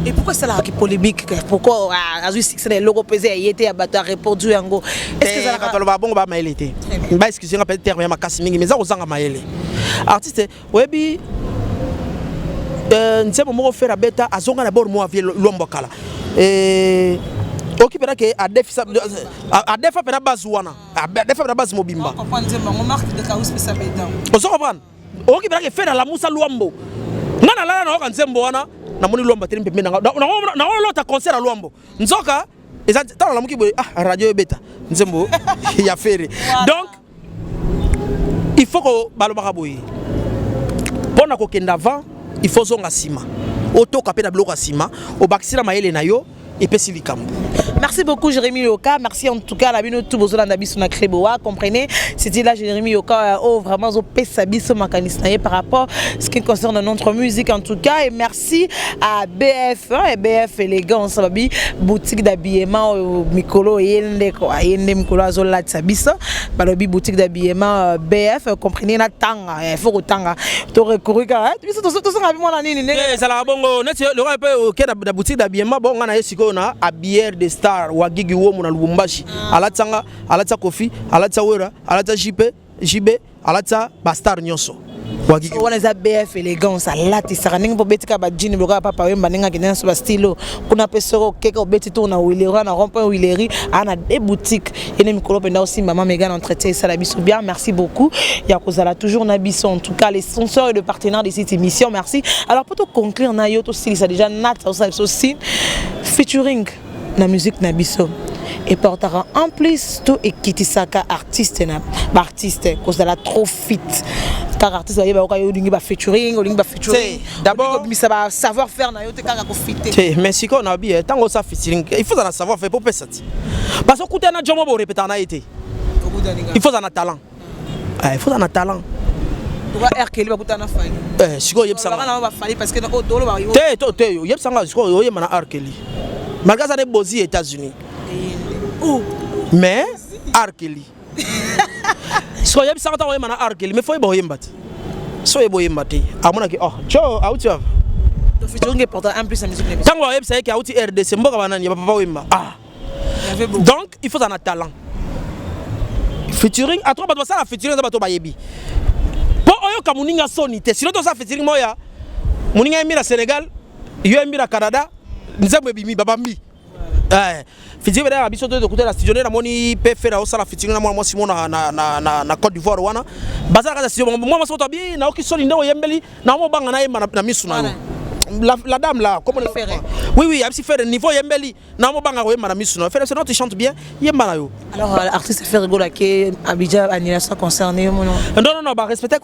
Et pourquoi esalaka polémique? Pourquoi azwi succès na eloko mpe eza ya ye te, ya bato areproduit yango? Est-ce bato aloba bongo bamayele te? Baexcuse nga peut terme ya makasi mingi, mais eza kozanga mayele. Artiste oyebi nzembo moko Ferre abeta, azonga na bord mo avie Lwambo kala, oki mpena ke adefa mpena base wana, adefa mpena base mobimba. Ozo comprendre? Okoki mpena ke Ferre alamusa Lwambo. Nga nalala, nayoka nzembo wana, namoni Lwambo ateli pembeni nanga, naolota concert ya Lwambo. Nzoka eza ntango nalamuki boye, ah, radio ebeta nzembo ya Ferre. Donc il faut ko balobaka boye, mpo na kokende avant, il faut zonga nsima, otoka mpe na biloko ya nsima, obakisi na mayele na yo, epesi likambo. Merci beaucoup Jérémy Yoka, merci en tout cas la bino tout bozolanda biso na Creboa, comprenez? C'était là Jérémy Yoka, oh vraiment zo pesa biso makanisi na ye par rapport ce qui concerne notre musique en tout cas. Et merci à BF, hein, et BF Élégance babi boutique d'habillement mikolo yende quoi, yende mikolo azolatisa biso. Balobi boutique d'habillement BF, comprenez, na tanga, il faut kotanga to recourir ka biso to to songa mwana nini. Ezalaka bongo neti lokola mpe oke na boutique d'habillement bon. Nga na ye sikoyo na habilleur de star Wagigi Womo na Lubumbashi, alatisanga, alatisa Kofi, alatisa Wera, alatisa JP, JB, alatisa bastar nyonso. Wagigi wana eza BF Élégance, alatisaka ndenge mpo obetika bajini biloko ya Papa Wemba, ndenge akende nyonso bastyle kuna. Mpe soki okeka obeti tour na Wileri wana, rond point Wileri, aa na de boutique ene mikolo mpenza osimba ma mega na entretien esala biso bien. Merci beaucoup ya kozala toujours na biso, en tout cas les sponsors et le partenaire de cette émission, merci. Alors po toconclure na yo, tosilisa déjà nat osala biso signe, featuring na musique na biso eportaka en plus to ekitisaka artiste na baartiste kozala trop fit kaka artiste bayeba oka yo olingi bafeaturing, olingi bafeaturing? D'abord obimisa ba savoir faire na yo te, kaka kofite. Te, mais sikoyo na bi ntango osala featuring, il faut ozala na savoir faire po opesa ti, parce que okutana na jomo borepetaka na ye te. Il faut ozala na talent, il faut ozala na talent. R Kelly bakutana na Fally. Sikoyo oyebisanga bafali parce que oyo toloba. Te, te, te, oyebisanga sikoyo oyemba na R Kelly malgré aza ne bozi États-Unis, mais R Kelly sikoyo oyebisanga ntango oyemba na R Kelly, mais faut oyeba oyemba te. So oyeba oyemba te, amonaki oh jo auti wapi? Featuring eporta un plus na musique na biso. Ntango ayebisa ye ke auti RDC, mboka banani ya bapapa Wemba, ah. Donc il faut ozala na talent. Featuring atro, bato basala featuring eza bato bayebi mpo oyoka moninga soni te. Sinon tosala featuring moko ya moninga yembi na Sénégal, yo yembi na Canada, nzembo ebimi babambi. Featuring bedaka biso to tokuta na studio nde namoni mpe Ferre osala featuring na mwana mwasi mo na Côte d'Ivoire wana. Baza na kati ya studio, mwana mwasi moto abi naoki soni nde oyembeli na mobanga nayemba na misu na yo. La dame là, comment on Ferre? Oui, abisi Ferre niveau yembeli na mobanga koyemba na misu na yo. Ferre, non, tu chantes bien, yemba na yo. Alors artiste Ferre Gola ke Abidjan, annulation concerné mo? Non, non, non, barespecte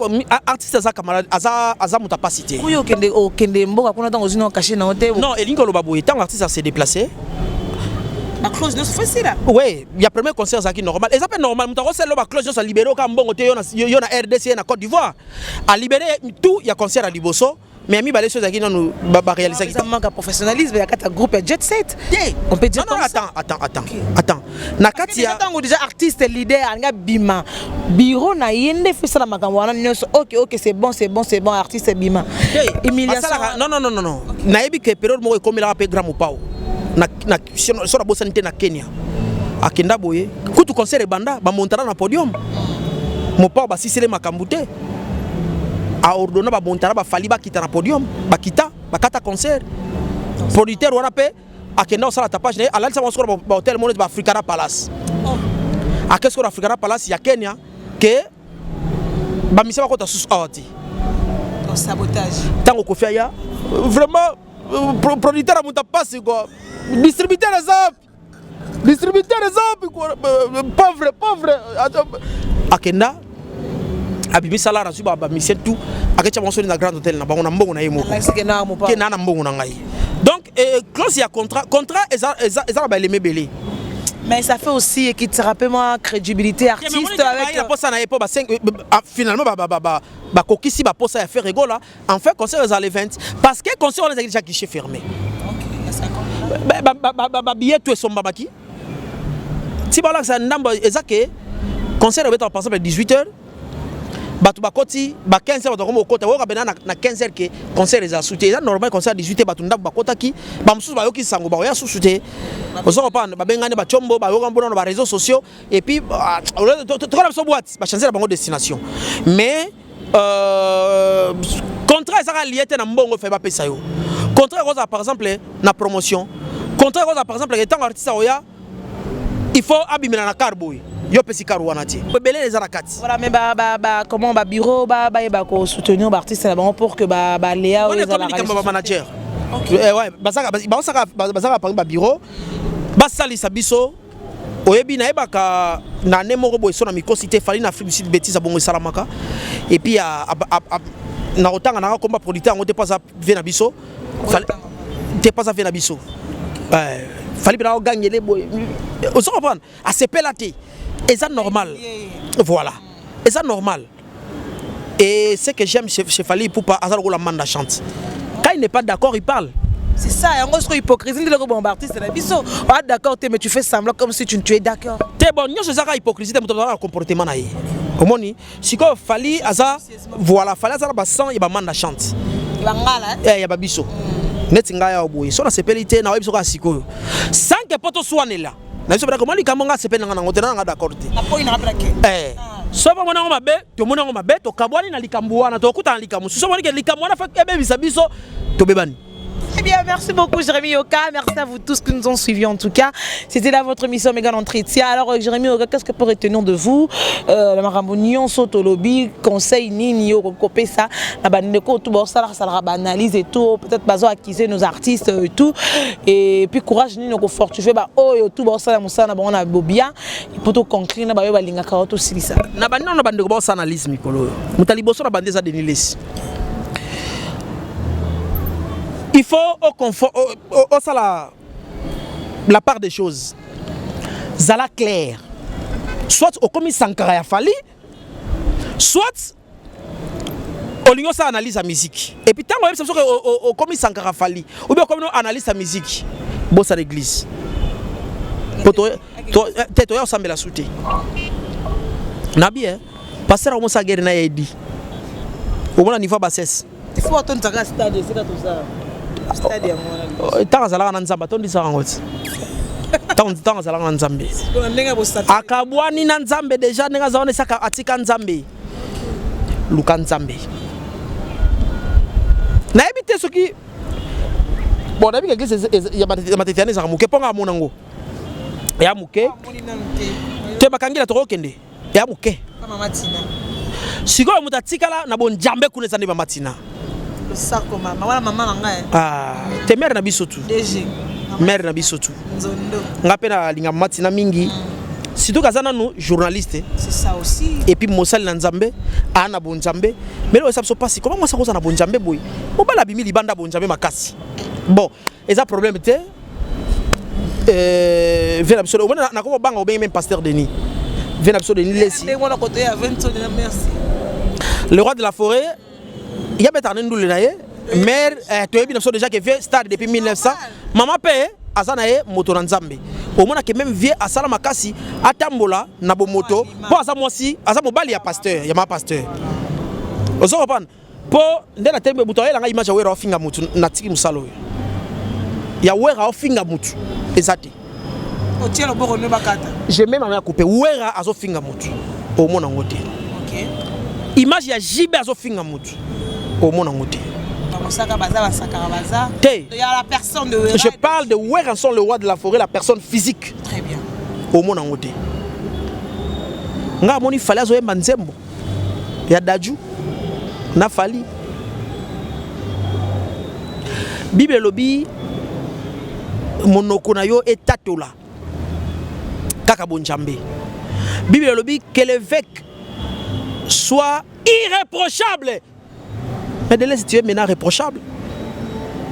artiste, aza camarade, aza moto apasi te. Oyo okende mboka kuna ntango ozwi na cachet na yo te. Non, elingi koloba boye, ntango artiste ase déplacé, Baclause nyonso faut esila. Oui, ya premier concert ezalaki normal, eza mpe normal. Moto akosala baclause nyonso, alibere oka mbongo te. Yo na RDC, ye na Côte d'Ivoire, alibere tout ya concert ya liboso, mais ya mibale so ezalaki nanu baréalisaki. Eza manque ya professionnalisme ya kati ya groupe ya Jet Set. Te. On peut dire Non, non, comme ça. Attends, attends, attends, attends, na kati ya Ntango déjà artiste leader alinga bima, bureau na ye nde faut esala makambo wana nyonso. Ok, c'est bon, c'est bon, c'est bon, artiste bima. Humiliation. Non, non, non, non, non, nayebi ke période moko ekomelaka mpe grand Mopao na so nabosani te, na Kenya akenda boye kutu concert ebanda, bamontana na podium, Mopao basisele makambo te, aordonna bamontana, bafali bakita na podium, bakita, bakata concert. Producteur wana mpe akenda kosala tapage na ye, alalisa bango sikoyo na bahotel moko neti baAfricana Palace. Ake sikoyo na Africana Palace ya Kenya ke bamisia bakota susu awa te. Sabotage. Ntango Kofi aya, vraiment producteur ya moto apasi quoi, distributeur eza wapi? Distributeur eza wapi? Pauvre, pauvre. Akenda, abimisa lara, azwi bamisien tout, aketia bango soni na grand hôtel na bango na mbongo na ye moko. Ke na mbongo na ngai. Donc clause ya contrat, contrat eza na baeleme ebele. Mais ça fait aussi qui te rappelle moi crédibilité artiste avec La posa na ye po ba finalement bakokisi baposa ya Ferre Gola. En fait, concert eza le 20 parce que concert wana ezalaki déjà guichet fermé, babillet tout esombamaki. Ti balakisa ndambo eza ke concert ebetaka par exemple 18 heures, bato bakoti ba 15 heures, bato bakoma kokota, oyoka pena na 15 heures ke concert eza su te. Eza normal, concert 18 heures, bato ndambo bakotaki, bamosusu bayoki sango, bakoya susu te. Ozo comprendre? Babengani batiombo, bayoka mbona na baréseaux sociaux et puis tokola biso boîte, bachange na bango destination. Mais contrat ezaka lié te na mbongo. Fe bapesa yo contrat ekozala par exemple na promotion, contrat ekozala par exemple ntango artiste akoya, il faut abimela na car boye, yo opesi car wana te, ebele eza na kati. Voilà, mais ba ba ba comment, ba bureau ba bayeba ko soutenir ba artiste na bango pour que ba ba lea oyo ezala likambo ba manager. Ouais, bazaka bazaka bazaka par ba bureau basalisa biso. Oyebi, nayebaka na ane moko boye so na mikosi te, Fally na Afrique du Sud, bétise bongo esalamaka. Et puis na kotanga nanga komba producteur yango te, mpo aza vie na biso te, mpo aza vie na biso. Fally mpe naogangele boye, ozo comprendre, asepela te, eza normal. Voilà, eza normal. Et ce que j'aime chez Fally Ipupa, aza lokola Manda Chante: quand il n'est pas d'accord, il parle. C'est ça, yango soko hypocrisie nde loko. Bon, artiste na biso, ah d'accord te, mais tu fais semblant comme si tu es d'accord. Te, bon, nyonso ezaka hypocrisie te. Moto azala na comportement na ye. Omoni sikoyo, Fally aza, voilà, Fally aza na basang ya bamanda chante. Bangala. Ya babiso neti ngai awa boye, so nasepeli te, naoyebi soko ya sikoyo sans que mpo toswanela na biso. Bedako mwa likambo nga asepeli nanga nango te, na nanga d'accord te. So bamoni yango mabe, tomoni yango mabe, tokabwani na likambo wana, tokutana na likambo mosusu. Omoni ke likambo wana ebebisa biso, tobebani. Eh bien, merci beaucoup Jérémy Yoka. Merci à vous tous qui nous ont suivis en tout cas. C'était là votre émission Méga Entretien. Alors Jérémy Yoka, qu'est-ce que peut retenir de vous la makambo nyonso tolobi, conseil nini okopesa na bandeko tout bon ça ça analyse et tout, peut-être bazo accuser nos artistes et tout, et puis courage nini ko fortifier ba oyo tout bon ça musala bon na bien pour to conclure na ba yo balinga ka to silisa? Na bandi na bandeko ba analyse mikolo oyo, moto liboso na bandi eza Denis Lesi. Il faut au confort osala la part des choses, zala clair: soit okomi Sankara ya Fally, soit olingi osala analyse ya musique. Et puis ntango oyebisa soki okomi Sankara Fally ou bien okomi no analyse ya musique, bosala église po te toya osambela su te na bien. Pasteur akomosala guerre na ye edi omona niveau ya bassesse. Il faut atondisaka stade esika toza, stade yango wana. Ntango azalaka na Nzambe, atondisaka yango ti ntango azalaka na Nzambe. Ndenge bosata. Akabwani na Nzambe déjà, ndenge aza wana, esaka atika Nzambe. Luka Nzambe. Nayebi te soki, bon, nayebi ke église ya Matete wana ezalaka moke, mpo nga amona yango ya moke te. Bakangela, tokokende ya moke. Sikoyo moto atikala na bonjambe kuna eza nde mama Tina. Losako mama wana, mama na ngai. Ah, te, mare na biso tu. DG. Mare na biso tu. Nzondo. Nga mpe nalinga mama Tina mingi, surtout kaza nanu journaliste. C'est ça aussi. Et puis mosali na Nzambe, aa na bonzambe. Mais oyo esa biso mpasi, koma mwasi akoza na bonzambe boye, mobali abimi libanda bonzambe makasi. Bon, eza problème te. Vieux na biso omoni nakoma banga obengi même pasteur Denis, vieux na biso Denis Lesi. Ndenge wana koto ya 20, merci. Le roi de la forêt ya betaka nde ndule na ye mare. Toyebi na biso déjà que vieux star depuis 1900. Mama mpe aza na ye moto na Nzambe. Omonake même vieux asala makasi, atambola na bomoto mpo aza mwasi, aza mobali ya pasteur, ya mama pasteur. Ozo comprendre? Mpo nde na tembe moto ayelanga image ya Wera ofinga motu, natiki mosala oyo ya Wera ofinga motu eza te. Otie loboko nde bakata. Je mets ma main à couper, Wera azofinga motu, omona yango te. Image ya JB azofinga motu, omona yango te. Bamosaka baza, basakaka baza. Te. Il y a la personne de Wera. Je parle de Werrason, le roi de la forêt, la personne physique. Très bien. Omona yango te. Nga amoni Fally azoyemba nzembo ya Dadju na Fally. Bible elobi monoko na yo etatola kaka bonjambe. Bible elobi que l'évêque soit irréprochable. Mais de tu es maintenant réprochable.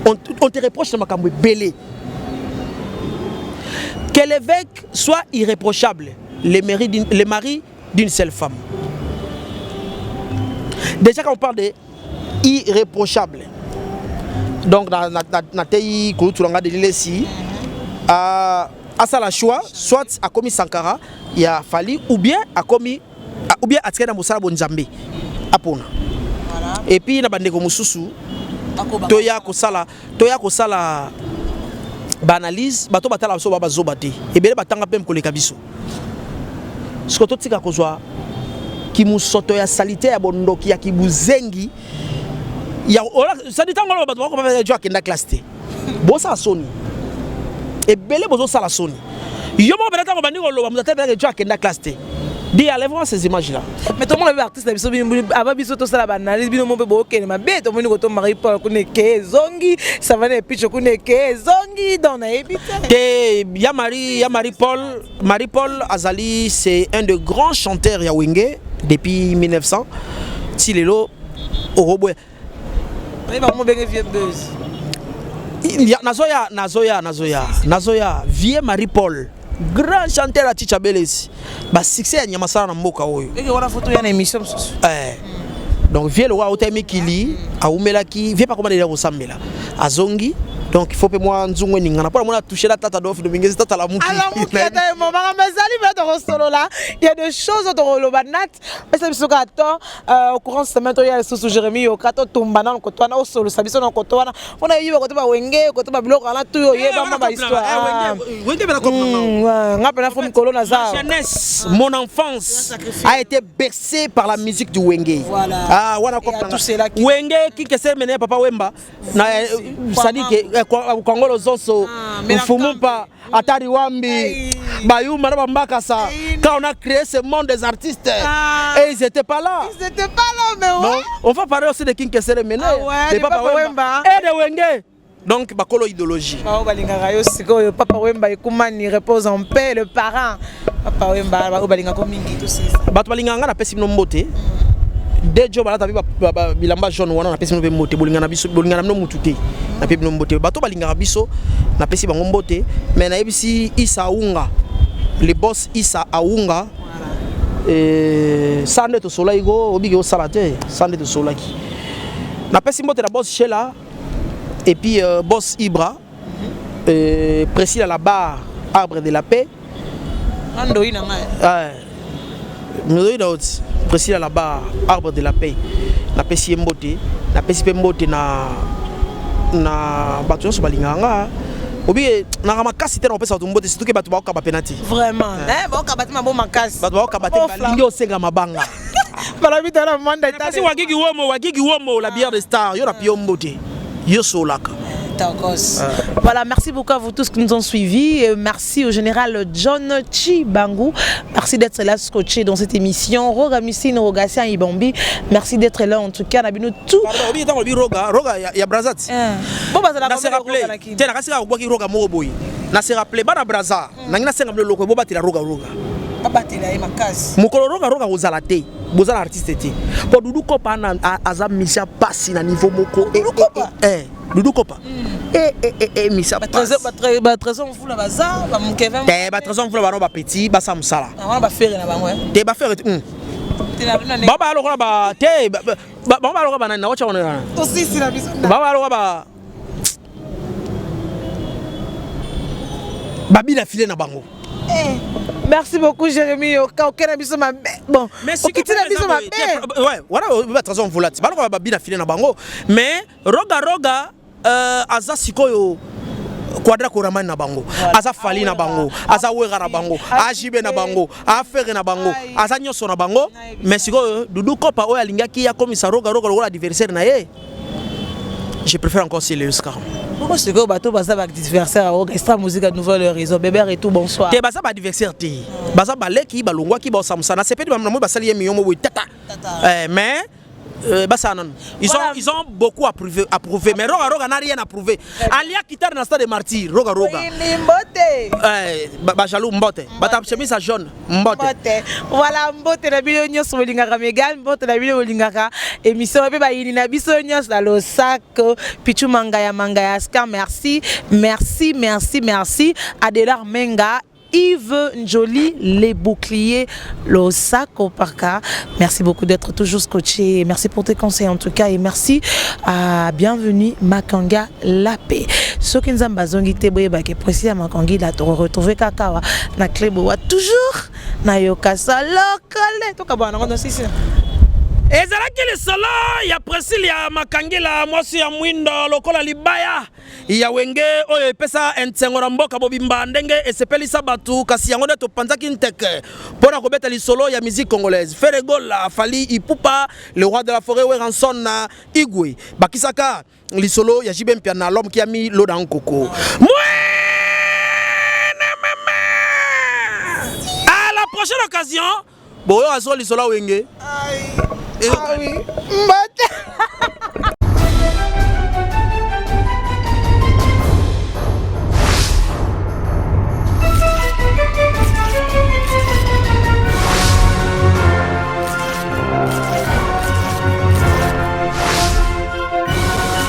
On te reproche na makambo ebele. Que l'évêque soit irréprochable, le mari d'une seule femme. Déjà, quand on parle de irréprochable, donc na tei kulutu na nga Denis Lesi asala choix: soit akomi Sankara ya Fally, ou bien akomi, ou bien atikali na mosala bonzambe, apona. Et puis na bandeko mosusu, toya kosala baanalyse. Bato batala biso, ba bazoba te, ebele batanga mpe koleka biso. Siko totika kozwa kimusoto ya salite, ya bondoki, ya kibuzengi ya sadi. Ntango oloba, bato bakopapa jo akenda classe te. Bosala soni ebele, bozosala soni. Yo moko pena, ntango bandi koloba, moto atelepelaka jo akenda classe te. Dis, enlève ces images là. Mais tomona mpe artiste na biso ava biso tosala baanalyse, bino mo mpe bookende mabe. Tomoni koto Marie Paul kuna eke ezongi, Savane Epicho kuna eke ezongi, donc nayebi te. Te, ya Marie, ya Marie Paul, Marie Paul azali, c'est un de grands chanteurs ya Wenge depuis 1900 ti lelo okoboya. Oyeba bango ndenge vieux Buzz. Nazoya, nazoya, nazoya, nazoya. Vieux Marie Paul, grand chanteur ya Chicha Belesi, basuccès ya nyama sala na mboka oyo. Eke wana foto ya na émission mosusu. Donc vieux lokwa auta mikili, awumelaki. Vieux pakoma deja kosambela, azongi. Donc il faut mpe mwa nzungu eningana mpo na mona touche na tata Adolphe Domingezi, tata lamuki. Alamuki ata ye momaka mazali mpe tokosolola. Il y a des choses oyo tokoloba. Nat pesa biso kaka temps au courant semaine toya lisusu. Jérémi Yoka, totumba nano koto wana, osolosa biso na koto wana mpona yeba koto bawenge, koto babiloko wana tu oyeba mwa bahistoire. Wenge mpe na Nga mpena fo mikolo naza. Ma jeunesse, mon enfance a été bercée par la musique du Wenge. Voilà. Ah, wana Et à tout cela qui- Wenge qui kese mene Papa Wemba na c'est-à-dire que Kongolo Zonso, Ah, Mfumumpa, Atari Wambi, Hey. Bayuma na Bambakasa. Hey. Quand on a créé ce monde des artistes, Ah. et ils étaient pas là. Ils étaient pas là, mais ouais. Donc, on va parler aussi de King Kessere Mene, Ah ouais, de de Papa Wemba. Et de Wenge. Donc, bakolo idéologie. Bao balingaka yo sikoyo, Papa Wemba ekumani, repose en paix le parent Papa Wemba, oyo balingako mingi tosisa. Bato balingaka nga, napesi bino mbote. Dejo balata mpe bilamba jaune wana, napesi bino mpe mbote. Bolingana biso, bolingana bino mutu te, napesi bino mbote. Bato balingaka biso, napesi bango mbote. Mais nayebisi Isa Aunga, le boss Isa Aunga, sa nde tosolaki ko obiki osala te, sa nde tosolaki. Napesi mbote na boss Shela et puis boss Ibra, Priscilla la barre, arbre de la paix. Andoi na ngai. Ndoyi na oti Priscilla la barre, arbre de la paix, napesi ye mbote. Napesi mpe mbote na bato nyonso balingaka nga. Obi naka makasi te na kopesa bato mbote, surtout que bato baokaba pena te. Vraiment, baokaba te, mabo makasi. Bato baokaba te, balingi osenga mabanga. Balobi tala mwanda. Napesi Wagigi Womo, Wagigi Womo, la bière de star, yo na pio mbote, yo solaka. Tokos. Voilà, merci beaucoup à vous tous qui nous ont suivis. Et merci au général John Chibangu. Merci d'être là scotché dans cette émission. Roga Missine, Rogatien Ibambi. Merci d'être là en tout cas. Nabino tout. Pardon, obi ntango olobi Roga, Roga ya Brazat. Bon, bazala. Na se rappelé te, nakasi kaka kobwaki Roga moko boye. Na se rappelé bana Braza nangi, nasenga bino eloko, bobatela Roga Roga. Babatela ye makasi. Mokolo Roga Roga kozala te, bozala artiste te, mpo Dudu Kopa aza musicien pasi na niveau moko. Dudu Kopa? Eh. Dudu Kopa. Eh eh eh eh misa. Ba Trésor Mvula baza, ba Kevin. Te ba Trésor Mvula bano ba petit basa musala. Ah wana ba ferre na bango. Te ba ferre. Ba ba lokola ba te ba ba lokola ba nani na wacha wana. Tosisi na biso. Ba ba lokola ba babila file na bango. Eh, merci beaucoup Jérémy Yoka okena biso mabe bon okiti na biso mabe ouais wana ba trésor mvula ti balokola babila file na bango mais roga roga euh, aza sikoyo quadra koramani na bango aza fali na bango aza wera na bango ajibe na bango afere na bango aza nyonso na bango mais sikoyo dudu kopa oyo alingaki akomisa roga roga lokola adversaire na ye je préfère encore Silius Karam. Pourquoi sikoyo bato baza ba adversaire ya Orchestra Musica Nouvelle Horizon Bébert et tout bonsoir. Te baza ba adversaire te. Baza baleki balongwaki baosamusa na sepeli bamona moi basali ye million mo boye tata. Eh, mais euh, basala nanu. Ils ont ils ont beaucoup à prouver, à prouver. Mais Roga Roga n'a rien à prouver. Alia guitare na stade de martyr Roga Roga. Mbote. Eh, ba jaloux mbote. Ba chemise jaune. Mbote. Mbote. Voilà, mbote na bino nyonso bolingaka Megan, mbote na bino bolingaka émission pe bayini na biso nyonso na losako. Pichu Mangaya Mangaya Aska, merci. Merci, merci, merci. Adelar Menga, Yves Njoli, les boucliers, Losako Parka. Merci beaucoup d'être toujours scotché. Merci pour tes conseils en tout cas. Et merci à Bienvenue Makanga La Paix. Soki Nzambe azongi te boyebake Priscilla Makangila toko retrouver kaka awa na Cleboa toujours na yoka salokale tokabwana nango na sisi. Ezalaki lisolo ya Priscilla Makangila, mwasi ya mwindo lokola libaya ya wenge oyo epesa ntsengo na mboka mobimba ndenge esepelisa bato, kasi yango nde topanzaki nteke mpo na kobeta lisolo ya musique congolaise. Ferre Gola, Fally Ipupa, le roi de la forêt Werrason na Igwe bakisaka lisolo ya JB Mpiana, l'homme qui a mis l'eau dans coco. À la prochaine occasion, boyo azo lisolo wenge. Ah oui. Mbote.